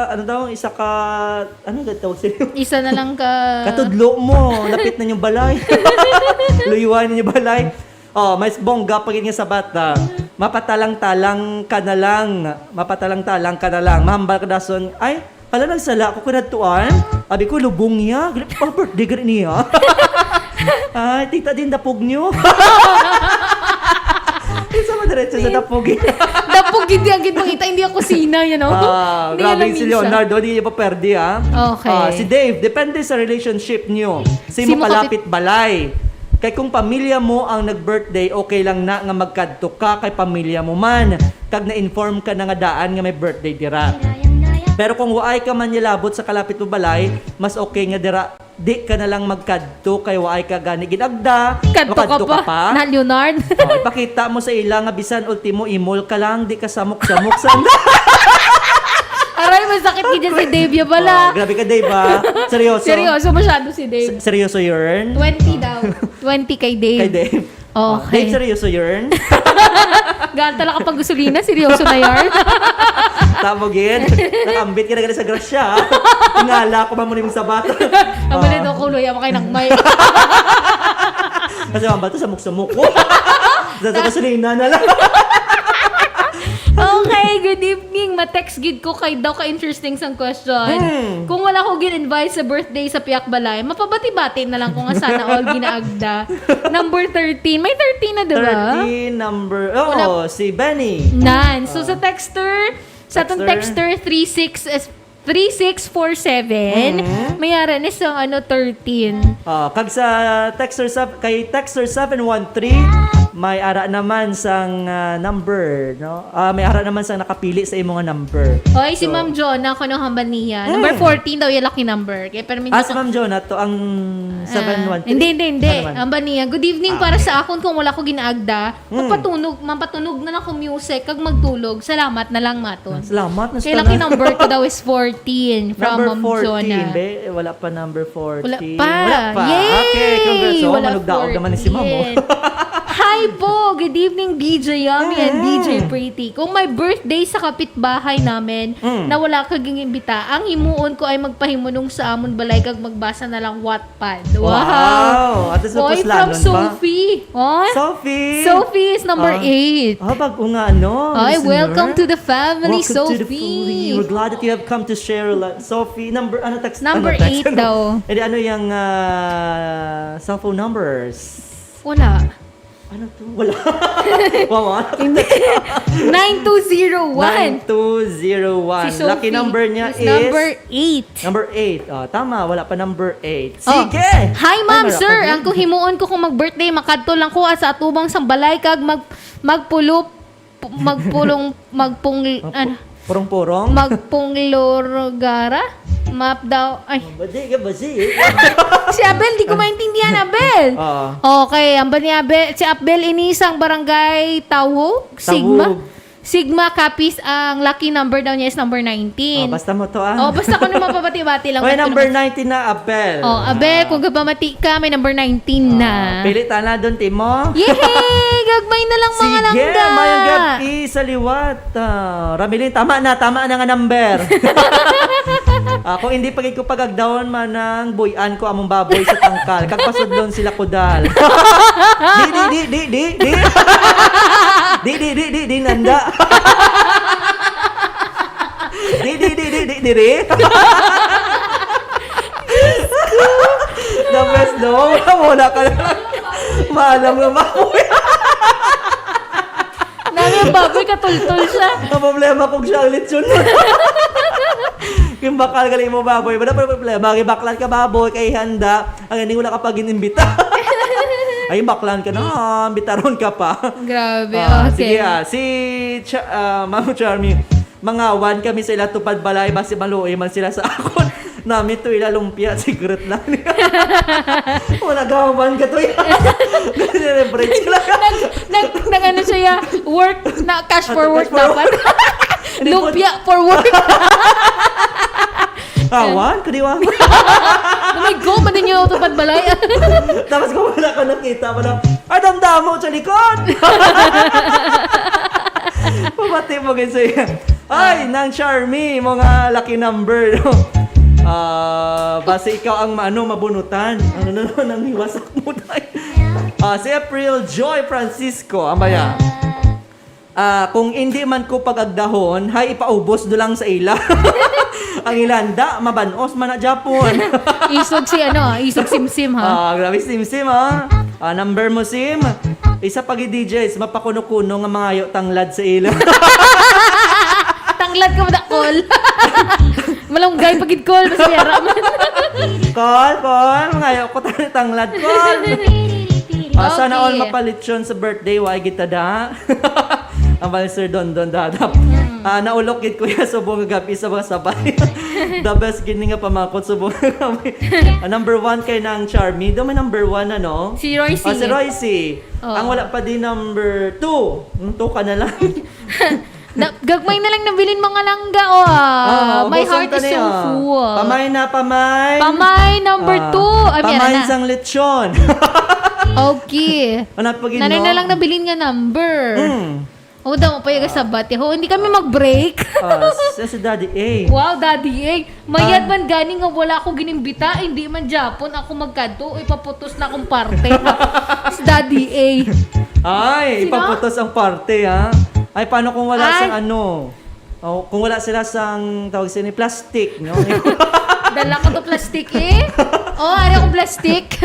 ano daw, isa ka, ano gid tawag sa'yo? Isa na lang ka Katudlo mo, lapit na yung balay. Luyuan yung balay. Oh, may bongga pa gid nga sabat, ah. Mapatalang-talang ka na lang. Mapatalang-talang ka na lang. Mahambal ka dason, ay, hala, nagsala ako kanadtuan. Abi ko, lubong niya. Gali pa birthday gani niya. Ay, tita din dapog niyo. Isa mo diretso sa Tin- dapog. Dapog gid ang gid mangita, hindi ako sina, you know? Ah, Hindi grabe alam si minsan. Leonardo, di niya pa perde, ah. Okay. Ah, si Dave, depende sa relationship niyo. Si Si mo mo kapit- kalapit balay. Kay kung pamilya mo ang nag-birthday, okay lang na nga magkadto ka kay pamilya mo man, kag na-inform ka na nga daan nga may birthday dira. Pero kung waay ka man nilabot sa kalapit mo balay, mas okay nga dira di ka na lang magkadto kay waay ka gani ginagda, Kadto ka makadto pa, ka pa. na Leonard. Oh, ipakita mo sa ila nga bisan ultimo imol ka lang, di ka samok-samok sa Aray, masakit gid si Dave ya pala. Oh, grabe ka, Dave, ah. Seryoso? Seryoso, masyado si Dave. Se-, seryoso yun? Twenty daw. Twenty kay Dave. Kay Dave. Okay. Ah, Dave, seryoso yun? Gaan talaga pag gasolina, seryoso na yun. Tamo gid. Nakambit ka na gani sa grasya, ah. Tingala ko ba mo ning sabat? Ang mali Ah. daw kulo, yaman kay nagmay. Kasi mabal to sa muksa-muko. Sa, sa gasolina na lang. Okay, good evening. Ma-text gid ko kay daw ka interesting sang question. Hmm. Kung wala ko gin-invite sa birthday sa Piak Balay, mapabati-bati na lang ko nga sana all ginaagda. Number thirteen. May thirteen na, di ba? Thirteen, number, Wala. oh, si Benny. Nan. So, Ah. sa texter, sa atong Texter. texter, three six is three six four seven, Mhm. may ara ni sang, ano, thirteen. Ah, kag sa texter sa, kay texter seven one three, may ara naman sang, ah, number, no? Ah, may ara naman sang nakapili sa imo nga number. Oy, si So, Ma'am Jonah, kuno hambal niya. Hmm. Number fourteen daw yung lucky number. Kaya permi Ah, niya si ka- Ma'am Jonah, to ang Ah, seven one three? hindi, hindi, hindi. Ano naman? Hambal niya, "Good evening, Ah, para okay. sa akon, kung wala ko ginaagda, Hmm. magpatunog, mampatunog na lang ko music, kag magtulog. Salamat na lang, maton." Salamat na Kay sa lucky tanan. number ko daw is fourteen, from Number Ma'am fourteen, Jonah. be? Wala pa number fourteen. Wala pa. Wala pa. Yay! Okay, congrats. Oh, Wala manugdaog naman ni si Ma'am, oh. fourteen. Hi po! Good evening, D J Yummy and Mm. D J Pretty. Kung may birthday sa kapitbahay namin Mm. na wala ka gingimbita, ang himuon ko ay magpahimunong sa amon balay kag magbasa na lang Wattpad. Wow! Wow! At least Oy, from mapuslanon pa. Sophie. Oh? Sophie! Sophie is number Ah. eight. Ah, bag-o nga, ano, Ay, listener. welcome to the family, Welcome to the Sophie. family. We're glad that you have come to share a lot. Sophie, number, ano, text, Number ano, text, eight ano? daw. Eh, di, ano yung, ah, cellphone numbers? Wala. Ano to? Wala. Wawa. Hindi. Nine two zero one. Nine two zero one. Si Lucky Sophie number niya is is number eight. Number eight. Oh, tama, wala pa number eight. Oh. Sige! Hi, Ay, ma'am, mara sir. ka din. Ang kung himuon ko kung mag-birthday, makadto lang ko sa atubang sang balay kag mag-, magpulo-, magpulong, magpung-, Magpu-, ano? purong-purong? Magpunglorgara? Map daw. Ay. Badi ka, basi. Si Abel, di ko maintindihan, Abel. Oo. Okay, ang ba ni Abel? Si Abel ini sang barangay Tawog, Sigma. Tawog. Sigma Capiz, ang lucky number daw niya is number nineteen. Oh, basta mo to, ah. Oh, basta ko na mapabati-bati lang. May Basta number naman. nineteen na, Abel. Oh, Abel, Ah. kung gapamati ka, may number nineteen na. Ah, pili ta na doon, Timo. Yehey! Gagmay na lang mga Sige, langga. mayang gabi sa liwat. Ah, Ramilin, tama na, tama na nga number. Ah, kung hindi pa gid ko pagagdawon man ang buy-an ko among baboy sa tangkal, kag pasudlon sila kudal. Di, di, di, di, di, di. Di, di, di, di, di, nanda. Di, di, di, di, di, diri. The best, no? Wala ka lang. Maalam nga baboy. Nami ang baboy, katultol siya. Ang problema kung siya ang lechon. Yung bakal gali mo baboy, wala pa problema. Kay baklan ka baboy, kay handa, ang ending wala ka pag inimbita. Ay, baklan ka na, ah, bitaron ka pa. Grabe, Ah, okay. Sige, ah. Si Cha-, ah, Ma'am Charmy, mangawan kami sa ila tupad balay, basi maluoy man sila sa akon. Nami to ila lumpia, secret lang. Wala gawan ka to, eh. Nag-celebrate sila. Nag-, nag-, nag-ano siya, work, na cash for work dapat. Hindi po. Lumpia for work. Awan, kadiwa. Oh my God, man ninyo tupad balay. Tapos kung wala ka nakita, wala, ay, damdamo sa likod. Pabati mo gid siya. Ay, Nang Charmy, mo nga lucky number, no? Ah, basi ikaw ang maano, mabunutan. Ano na naman ang hiwasak mo, tay? Ah, si April Joy Francisco, ang baya. Ah, kung indi man ko pag-agdahon, hay ipaubos do lang sa ila. Ang ilanda, mabanos man na Japon. Isog si ano, isog simsim, ha? Ah, grabe simsim, ha? Ah, number mo, Sim. Isa pa gid, D Js, mapakuno-kuno nga mangayo tanglad sa ila. Tanglad ka madakol. Malunggay pa gid, Kol, mas yara man. Kol, Kol, mangayo ko tang-, tanglad, Kol. Ah, sana all Okay. mapalitson sa birthday, wa gid ta da. Ang bali, Sir Dondon Dadap. Mm. Ah, naulok gid, kuya, subong nga gabi sa mga sabay. The best gid ni nga pamangkot subong nga gabi. Ah, number one kay Nang Charmy. Do may number one na, no? Si Royce. Ah, si Royce. Oh. Ang wala pa di number two. Ang two ka na lang. Na, gagmay na lang nabilin mga langga, oh, ah. Ah, My ubos heart ang is so tani, ah. full. Pamay na, pamay. Pamay number Ah, two. Ay, meron pamay na. sang lechon. Okay. Wala pa gid, Nanay no? na lang nabilin nga number. Mm. Oh, daw mo pa yung sabat. Ho, hindi kami mag-break. Ah, sa, sa Daddy A. Wow, Daddy A. Mayad Ah. man gani nga wala ako ginimbita, hindi man Japon ako magkadto, ipaputos na akong parte. Si Daddy A. Ay, Sino? ipaputos ang parte, ha? Ay, paano kung wala Ay. sang ano? Oh, kung wala sila sang, tawag sila ni plastic, no? Dala ko to plastic, eh. Oh, ari akong plastic.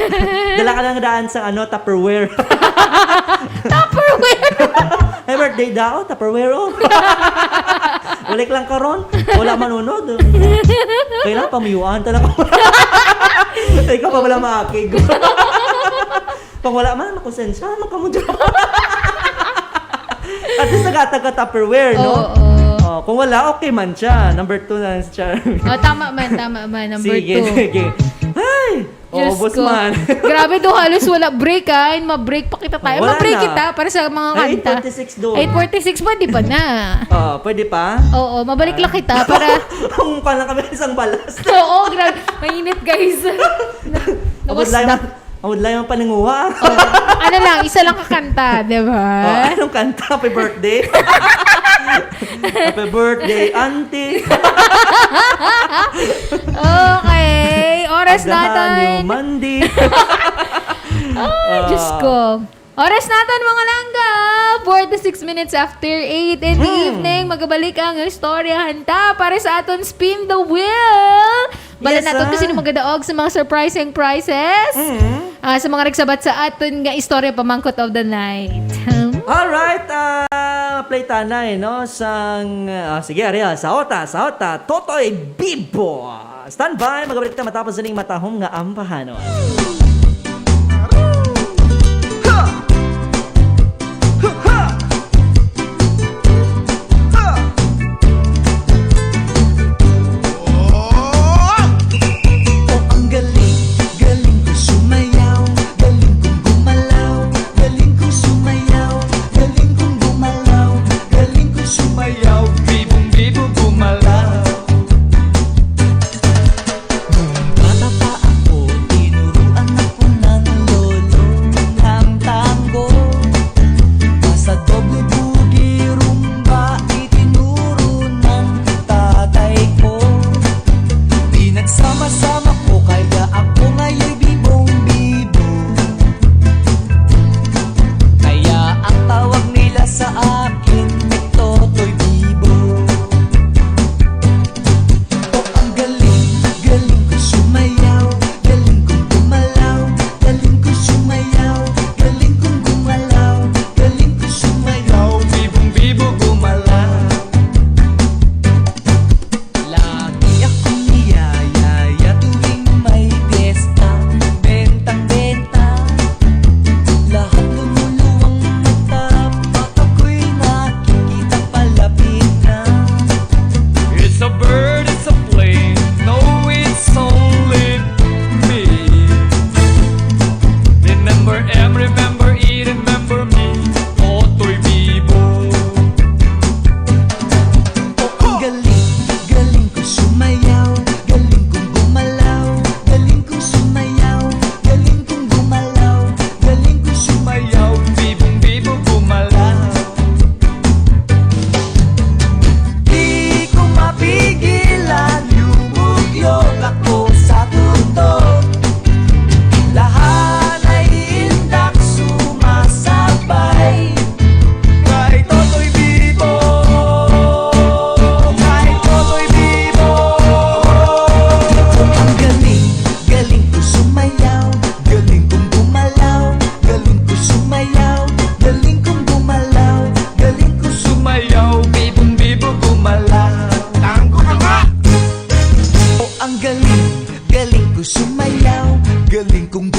Dala ka lang daan sang ano, Tupperware. Tupperware! Ay, birthday da, oh, Tupperware, oh. Ulik lang karon, wala manunod. Kailangan pamuyuan talaga. Ikaw pa wala maakig. Pag wala man, makonsensya, magkamudya. At least naghatag ka Tupperware, no? Oo. Oh, kung wala, okay man siya. Number two na lang si Charmy. Oh, tama man, tama man. Number Sige, two. sige. Ay! Diyos Ubos ko. man. Grabe do, halos wala break, ah. And ma-break pa kita tayo. Wala Ma-break na. kita para sa mga Ay, kanta. eight forty-six do. Eight forty-six, pwede pa na. Ah, pwede pa? Oo, mabalik Ah. lang kita para Kung pa lang kami isang balas. Oo, grabe. Mainit, guys. Abot Nawas lang na. yung, abot lang yung paninguha. Oh, ano lang, isa lang kakanta, di ba? Oh, anong kanta? Happy birthday. Happy birthday, auntie. Okay, oras Agahan naton. yung mandi. Oh, Ah. Diyos ko. Oras naton, mga langga. Forty-six minutes after eight in the Mm. evening. Magabalik ang istoryahan ta para sa aton Spin the Wheel. Bala Yes, naton kung ah. sino magadaog sa mga surprising prizes. Mm. Ah, sa mga nagsabat sa aton nga istorya pamangkot of the night. Alright, ah, play tanay, no? Sang, ah, sige, Ariel, sa ota, sa ota, Totoy Bibo. Standby, magabalik ta matapos sining matahom nga ambahanon. Oh, ang galing, galing ko sumayaw, galing kong gumalaw, galing kong sumayaw, galing kong gumalaw, galing kong sumayaw, bibong-bibo gumalaw. Nung bata pa ako, tinuruan na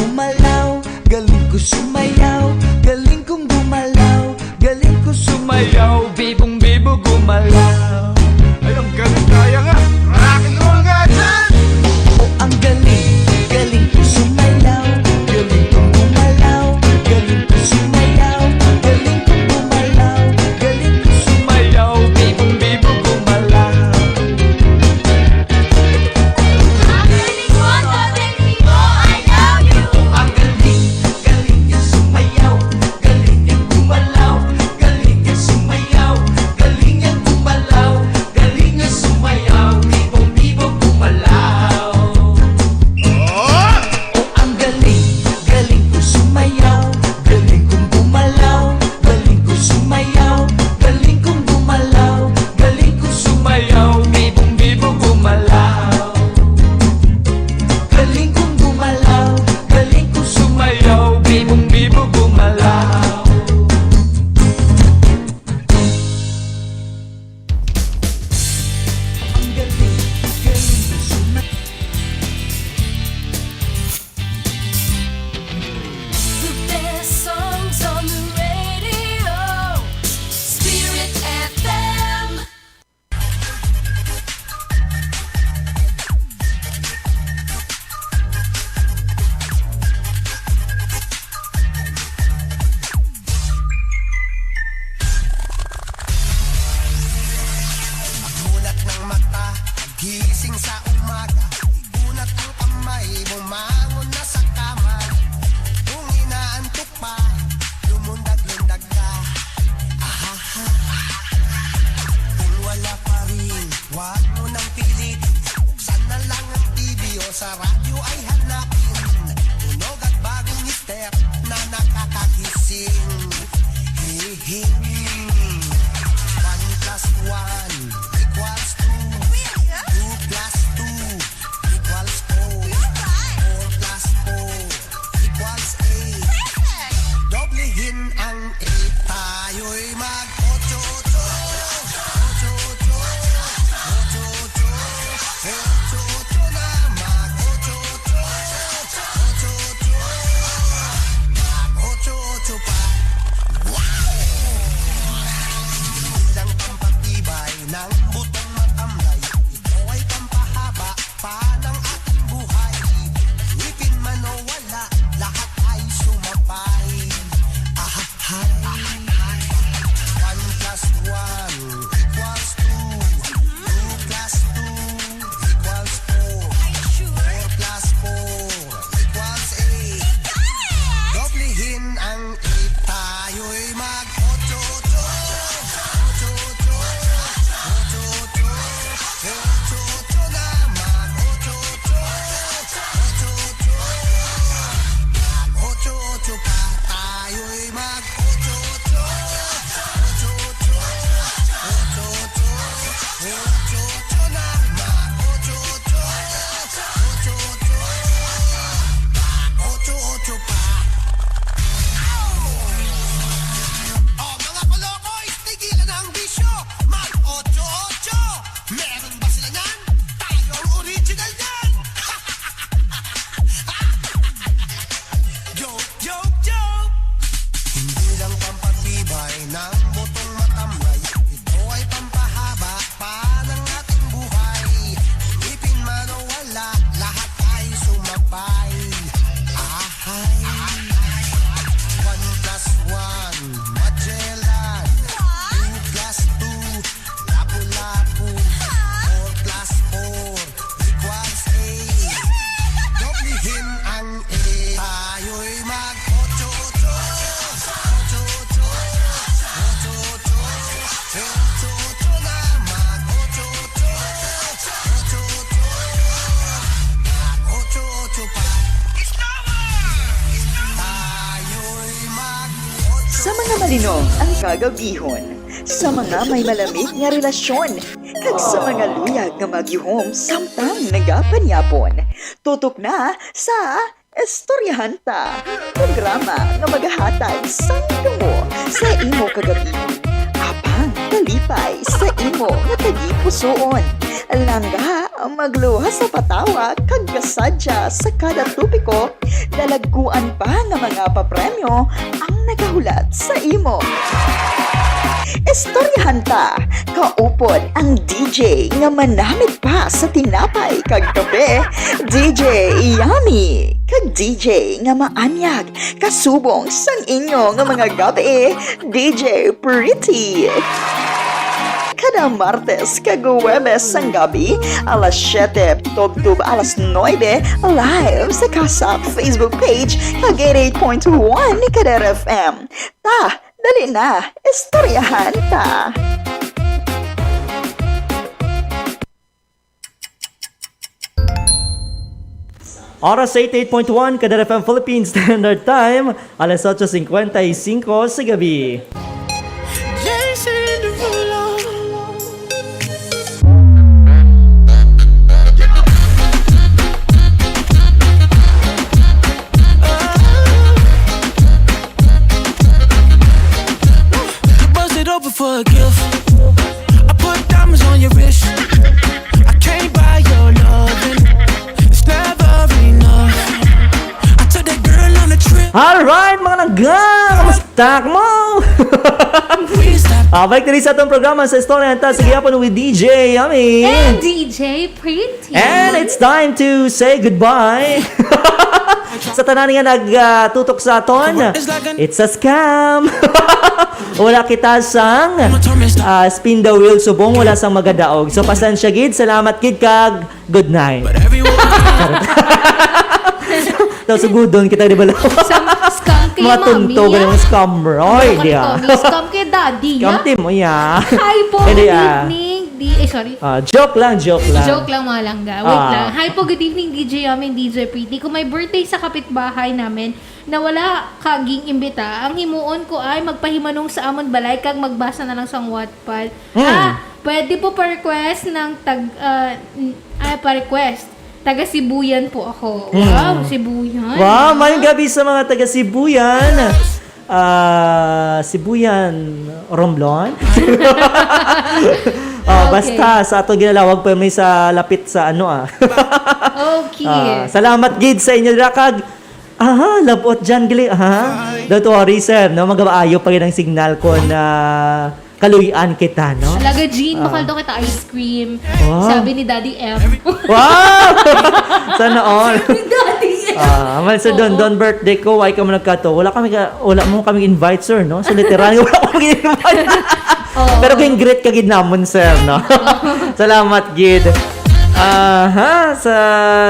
Gumalaw, galing ko sumayaw, galing kong gumalaw, galing ko sumayaw, bibong bibo gumalaw. Ay, ang galing, kaya nga. Rock and roll nga dyan! O, ang galing, galing ko sumayaw, galing kong gumalaw, galing ko sumayaw, galing kong gumalaw, galing ko sumayaw, bibong bibo gumalaw. Ang galing mo, Toteng Fibo, I love you. Ang galing, galing niya sumayaw, galing niya gumalaw, galing niya sumayaw, galing niya gumalaw, galing niya sumayaw, bibong bibo gumalaw. Oh! O, ang galing, galing ko sumayaw, galing kong gumalaw, galing ko sumayaw, galing kong gumalaw, galing ko sumayaw, bibong bibo gumalaw. Galing kong gumalaw, galing kong sumayaw, bibong bibo gumalaw. Ang galing, galing kong sumayaw. The best songs on the radio, Spirit F M. Pagmulat ng mata, gising sa umaga, igunat ang kamay, bumangon na sa kama. Kung inaantok pa, lumundag-lundag ka. Ahaha. Kung wala pa rin, wag mo nang pilit. Buksan na lang ang T V o sa radyo ay hanapin. Tunog at bagong step na nakakagising. Hihing. One plus one equals two. Two plus two equals four. Four plus four equals eight. Doblehin ang eight. Tayo'y mag-ocho-ocho. Ocho-ocho. Ocho-ocho. Ocho-ocho na, mag-ocho-ocho. Ocho-ocho. Mag-ocho-ocho pa. Wow! Bilang pampatibay ng butong matamlay, ito ay pampahaba pa ng ating buhay. Ngipin man o wala, lahat ay sumabay. Ahahay. One plus one equals two. Two plus two equals four. Four plus four equals eight. Doblehin ang eight, tayo'y mag-ocho-ocho. Ocho-ocho. Ocho-ocho. Ocho-ocho na, mag-ocho-ocho. Ocho-ocho. Mag-ocho-ocho pa, tayo'y mag-ocho-ocho. Ocho-ocho. Ocho-ocho. Ocho-ocho na, mag-ocho-ocho. Ocho-ocho. Mag-ocho-ocho pa. Ow! Oh, mga kolokoy, tigilan na ang bisyo. Mag-ocho-ocho. Meron ba sila niyan? Tayo ang original niyan! Joke, joke, joke! Hindi lang pampatibay ng butong matamlay, ito ay pampahaba pa ng ating buhay. Ngipin man o wala, lahat ay sumabay. Ahay! One plus one, Magellan. Two plus two, Lapu-Lapu. Four plus four equals eight. Doblehin ang eight. Tayo'y mag-ocho-ocho. Ocho-ocho. Ocho-ocho. Ocho-ocho na, mag-ocho-ocho. Ocho-ocho. Mag-ocho-ocho pa. Tayo'y mag-ocho. Sa mga malinong ang kagabihon, sa mga may malamig nga relasyon, kag sa mga luyag nga magyuhom samtang nagapanyapon. Tutok na sa Istoryahan Ta, programa nga magahatag sang damo sa imo kagabihon. Apang kalipay. tinapay sa imo nga tagipusoon. Langga, magluwas sa patawa kag kasadya sa kada topiko, dalagkuan pa nga mga papremyo ang nagahulat sa imo. Istoryahan ta, kaupod ang D J nga manamit pa sa tinapay kag kape, D J Yummy, kag D J nga maanyag kasubong sang inyo nga mga gabi, D J Pretty. Kada Martes kag Huwebes sang gabi, alas siyete tubtob alas nuebe, live sa Kasap Facebook page kag eighty-eight point one Kadar F M. Ta, dali na, istoryahan ta. Oras eighty-eight point one Kadar F M Philippine Standard Time, alas otso cincuenta y cinco sa gabi. Jason Derulo. You bust it open for a gift. I put diamonds on your wrist. I can't buy your loving. It's never enough. I took that girl on a trip. Alright, mga langga! Kamusta mo? Please stop. Ah, balik diri sa atong programa sa Istorya ta sa Gihapon with D J Yummy. And D J Pretty. And it's time to say goodbye. Sa tanan nga nagtutok sa aton, it's a scam. Wala kita sang, ah, spin the wheel subong, wala sang magadaog. So, pasensya gid, salamat gid, kag good night. But everyone Daw sugudon kita, di ba, Law? Sam-, scam kay Mga Mami, tunto, ah. Ganun, scammer. Oy, Ano ka diya. Kami? Scam kay Daddy, Scam ah. Team, oh, yeah. Hi po, Hindi, good ah. evening. Di, eh, sorry. Ah, joke lang, joke lang. Joke lang, mga langga. Wait Ah. lang. Hi po, good evening, D J Yummy and D J Pretty. Kung may birthday sa kapitbahay namin na wala ka ging imbita, ang himuon ko ay magpahimanong sa amon balay kag magbasa na lang sa Wattpad. Mm. Ah, pwede po pa-request ng tag-, ah, n-, ay, pa-request. Taga Sibuyan po ako. Mm. Wow, Sibuyan. Wow, mayong gabi sa mga taga Sibuyan. Ah, Sibuyan, Romblon? Ah, Okay. basta sa ato ginalawag pa may sa lapit sa ano, ah. Okay. Ah, salamat gid sa inyo, dira kag, aha, labot dyan, gali, aha. Don't worry, sir, no? Magabaayo pa rin ang signal ko na kaluy-an kita, no? Alaga Jean, Ah. bakal daw kita ice cream. Wow. Sabi ni Daddy M. Wow! Sana all. Ni Daddy M. Ah, man sa Don, Oo. Don birthday ko, why ka mo nagkato? Wala kami ka, wala mo kami invite, sir, no? So, literal, wala kami invite. Oo. Pero kung greet ka gid namon, sir, no? Oo. Salamat gid. Aha, sa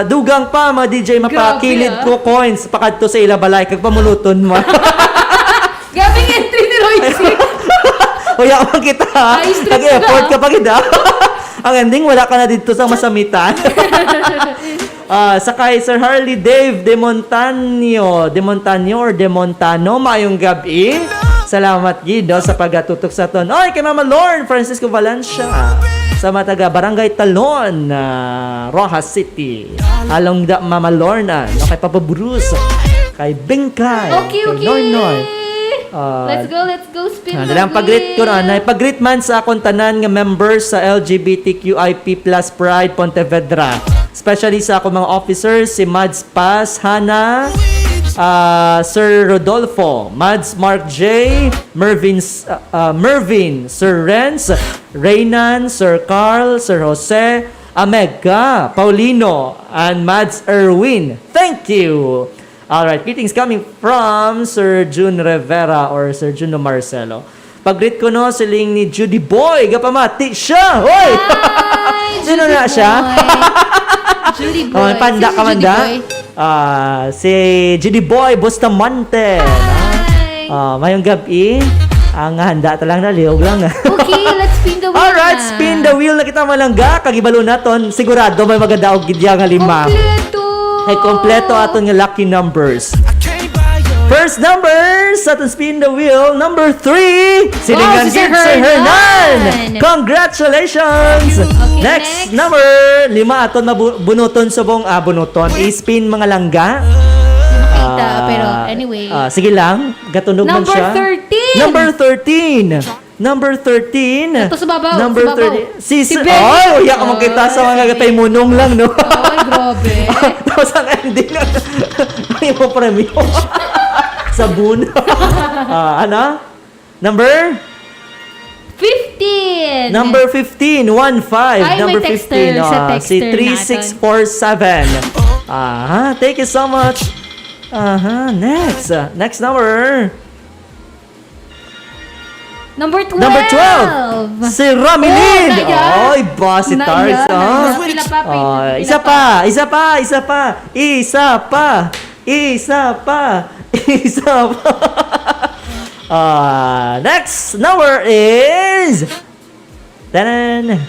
dugang pa, mga D J, Grabe, mapakilid ah. ko coins, pakadto sa ila balay, kag pamuluton mo. Grabe ang entry ni Royce. Uya man kita, ha? High street Nag-effort ka. ka pa gid, ha? Ang ending, wala ka na dito sa masamitan. Ah, sa kay Sir Harley Dave de Montaño, de Montaño or de Montano, maayong gabi. Salamat gid, no, sa pagatutok sa ton. Oy, kay Mama Lorne Francisco Valencia, sa mga taga Barangay Talon, ah, Roxas City. Halong da Mama Lorne, ah, no, kay Papa Bruce, kay Bingkay, Okay, kay okay. Noynoy. Ah, Let's go, let's go, spin Ah, the dalang pag-greet ko na, wheel. na pag-greet man sa akong tanan nga members sa L G B T Q I P plus Pride Pontevedra. Especially sa akong mga officers, si Mads Paz, Hana, ah, Sir Rodolfo, Mads Mark J, Mervin, ah, ah, Mervin, Sir Renz, Reynan, Sir Carl, Sir Jose, Amega, Paulino, and Mads Erwin. Thank you. Alright, greetings coming from Sir Jun Rivera or Sir Juno Marcelo. Pag-greet ko, no, siling ni Judy Boy, gapamati siya. Hoy! Hi, Sino Judy na siya? Boy. Judy Oh, Boy. panda Sino ka man Judy da? Boy? Ah, si Judy Boy Bustamante, no? Hi. Ah, mayong gabi. Ang handa ta lang na, lihog lang. Okay, let's spin the wheel Alright, na. spin the wheel na kita, malangga. Kag ibalo naton, sigurado may magadaog gid ya nga lima. Kompleto. Kay kompleto aton nga lucky numbers. First number sa aton spin the wheel, number three. Silingan Wow, si Sir gid, Sir Hernan. Hernan. Congratulations! Okay, Next next. number, lima aton mabu-, bunuton subong, ah, bunuton. I-spin, mga langga. Makita, Ah, pero anyway. ah, sige lang, gatunog man Number siya. thirteen. Number thirteen. Number thirteen. Ato sa babaw, Number sa babaw. thirteen. Si, Si si Ben. Ay, uya ka Ah, magkita sa mga si gatay munong lang, no? Ay, grabe. Tapos ang ending, may mo premyo. Sabon. Ah, ano? Number? fifteen. Number fifteen, one five. Ay, may Number texter fifteen, sa ah, texter si three six four seven. Aha, thank you so much. Aha, next. Ah, next number. Number twelve. Number twelve. Si Ramilin. Oh, naya. Ay, ba si Naya, Tars, naya. ah? Pila pa, pila, Ah, pila isa pa. pa, isa pa, isa pa. Isa pa. Isa pa. Isa pa. Ah, next number is Tanan!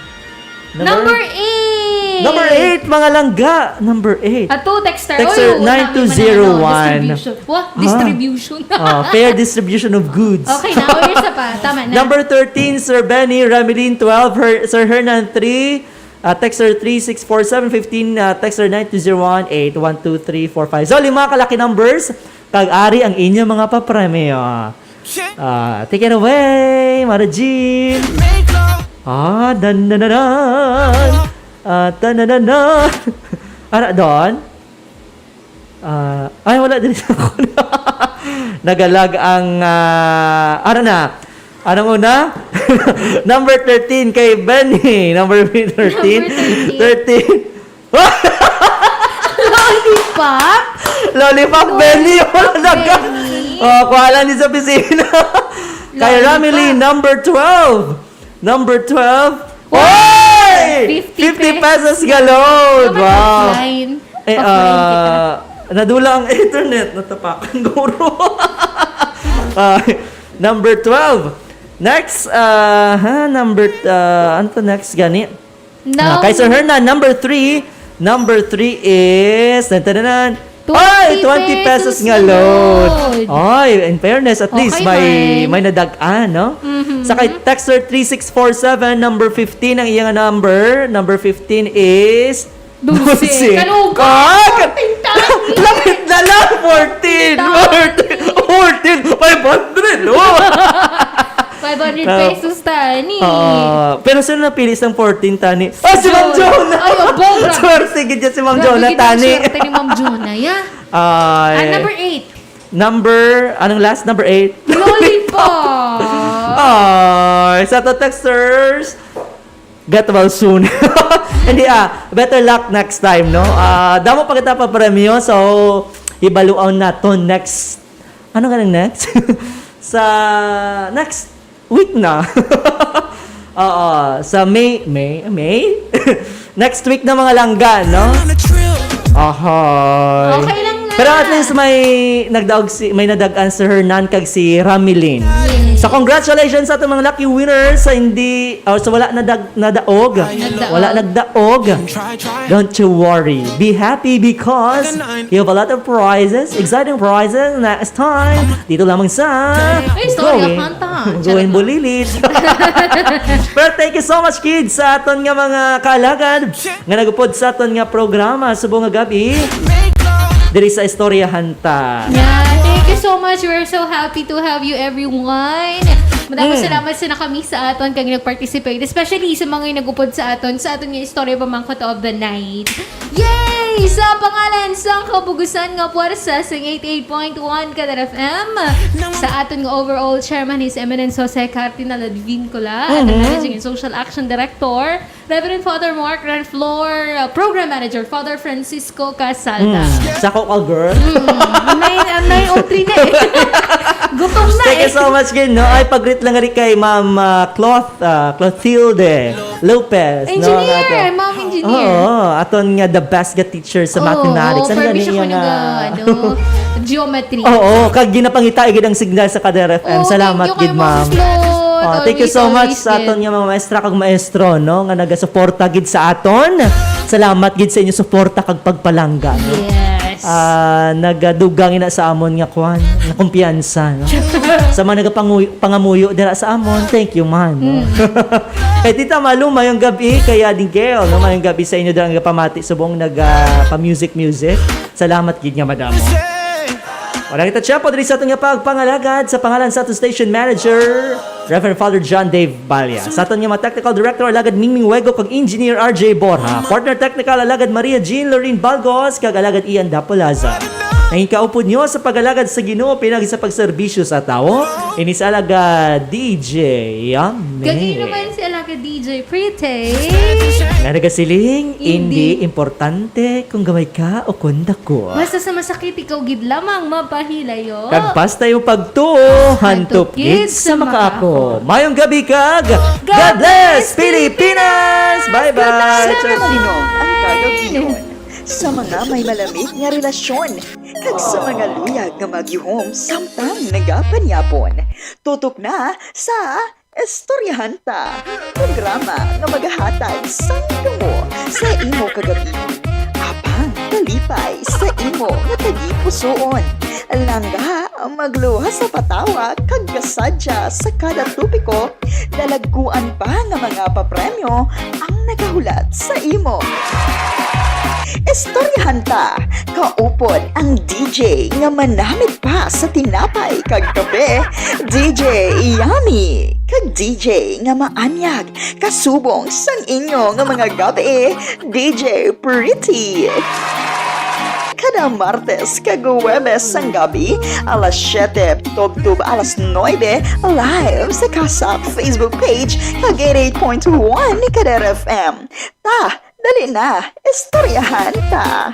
Number eight. Number eight, mga langga. Number eight. Ato, texter. Texter Oy, oo, nine two zero one. Distribution. Wah, Ah. Distribution. Ah, fair distribution of goods. Okay na. O, isa pa. Tama na. Number thirteen, Sir Benny, Ramilin twelve, Her, Sir Hernan three, uh, texter three six four seven fifteen, uh, texter nine two zero one eight one two three four five. So, lima ka lucky numbers. Kag ari ang inyo mga papremyo. Ah, take it away, Mara Jean. Ah, dan dan dan dan. Ah, dan dan dan dan. Ara, Don? Ah, ay, wala din ako. Nagalag ang, ah, ara na. Anong una? Number thirteen kay Benny. Number thirteen. Number thirteen. Thirteen. Lollipop? Lollipop, Benny. Wala na ka. Benny. Oh, kuha lang din sa opisina. Kay Lollipop. Ramily, number twelve. Number twelve. Wow! Oy! Fifty Fifty pesos nga load. Naman Wow. Offline. Eh, Offline kita. ah, nadula ang internet. Natapakan, guro. Ah, number twelve. Next, ah, ha, number, ah, ano to next gani? Ah, kay Sir Hernan, number three. Number three is, tan, tan, tan, tan. Ay, twenty pesos nga load. Ay, in fairness, at Okay least may, man. may nadag-an, no? Mhm. Sa kay texter three six four seven, number fifteen ang iyang number. Number fifteen is Dose. Kanuga. Ah, ka- Fourteen tani. Lapit na lang, fourteen. Tani. Fourteen. Fourteen. Five hundred, oh. Five hundred Ah, pesos tani. Ah, pero sino napili sang fourteen tani? Ah, si Ma'am Jonah. Jonah! Ay, abo, grabe. Swerte gid siya si Ma'am Grabe Jonah, gid ang tani. Swerte ni Ma'am Jonah, ya. Ay. Ah, number eight. Number, anong last? Number eight? Lollipop. Ay, sa to texters, get well soon. Hindi ah, better luck next time, no? Ah, damo pa kita pa premyo, so ibaluon nato next. Ano nga nang next? Sa next week na. Oo, sa May, May, May? Next week na, mga langga, no? Ahoy. Okay lang na. Pero at least may nagdaog si, may nadag-an si Hernan kag si Ramilin. So congratulations sa atong mga lucky winners sa hindi, or sa wala nadag, nadaog. Nagdaog. Wala nagdaog. Don't you worry. Be happy because you have a lot of prizes, exciting prizes next time. Dito lamang sa Ay, sorry, Going, kanta. Going Charot. Bulilit. Pero thank you so much, kids, sa aton nga mga kaalagad nga nagupod sa aton nga programa subong nga gab-i diri sa Istoryahan Ta. Yeah, thank you so much. We're so happy to have you, everyone. Madamong Mm. salamat sa nakami sa aton kag nag-participate, especially sa mga nagupod sa aton sa aton nga istorya pamangkot of the night. Yay! Sa pangalan sang kabugusan nga puwersa sa eighty-eight point one Kadar F M, sa aton nga overall chairman, His Eminence Jose Cardinal Advincula, at ang Mhm. Managing and Social Action Director, Reverend Father Mark Ranflor, uh, Program Manager, Father Francisco Casalda. Mm. Sako ka, girl. Mm, may, may O three na eh. Gutom na Thank eh. you so much, gid, no? Ay, pag-greet lang rin kay Ma'am, ah, Cloth, ah, Clotilde Lopez, no? Engineer, Nga to. Ma'am Engineer. Oo, aton nga the best nga teacher sa Oo, mathematics. Ano pero gani siya ko iya nga? nag-, ano, geometry. Oo, kag ginapangita gid ang signal sa Kadar F M. Oo, Salamat thank you gid, kay ma'am. Ma'am Claude. Oh, thank you Always, so much always sa aton good. nga mga maestra kag maestro, no, nga nagasuporta gid sa aton. Salamat gid sa inyo suporta kag pagpalangga, no? Yes. Ah, nagadugang ina sa amon nga kwan, nga kumpiyansa, no? Sa mga nagapanguy-, pangamuyo dira sa amon, thank you man, no? Mm. Kay Tita Malu, mayong gabi kay Ading Gail, no? Mayong gabi sa inyo dira nga pamati subong nag, ah, pa music music. Salamat gid nga madamo. Wala kita tiyempo diri sa aton nga pagpangalagad sa pangalan sa aton station manager. Reverend Father John Dave Balya. Sa aton nga mga technical director, Alagad Mingming Wego kag Engineer R J Borja. Partner technical, Alagad Maria Jean Lorraine Balgos kag Alagad Ian Dapolaza. Nangin kaupod nyo sa pag-alagad sa Ginoo, pinagi sa pagserbisyo sa tawo. Ini sa Alagad D J Yummy. Kag ini naman si Alagad D J Pretty. Nga nagasiling, hindi Hindi. importante kung gamay ka o kung dako. Basta sa masakit, ikaw gid lamang mapahilayo. Kag basta yung pagtuo, hantop Hantop gid gid sa sa makaako. makaako. Mayong gabi kag God God bless, bless, Pilipinas! Pilipinas! Bye-bye! Sa mga linog ang kagabion, sa mga may malamig nga relasyon, kag sa mga luyag nga magyuhom samtang nagapanyapon. Tutok na sa Istoryahan Ta, programa nga magahatag sang damo sa imo kagabi, apang kalipay sa imo nga tagipusoon. Langga, magluwas sa patawa kag kasadya sa kada topiko, dalagkuan pa nga mga papremyo ang nagahulat sa imo. Istoryahan Ta, kaupod ang D J nga manamit pa sa tinapay kag kape, D J Yummy, kag D J nga maanyag kasubong sang inyo nga mga gabi, D J Pretty. Kada Martes kag Huwebes sang gabi, alas siyete tubtob alas nuebe, live sa Kasap Facebook page kag eighty-eight point one Kadera F M. Ta, dali na, istoryahan ta.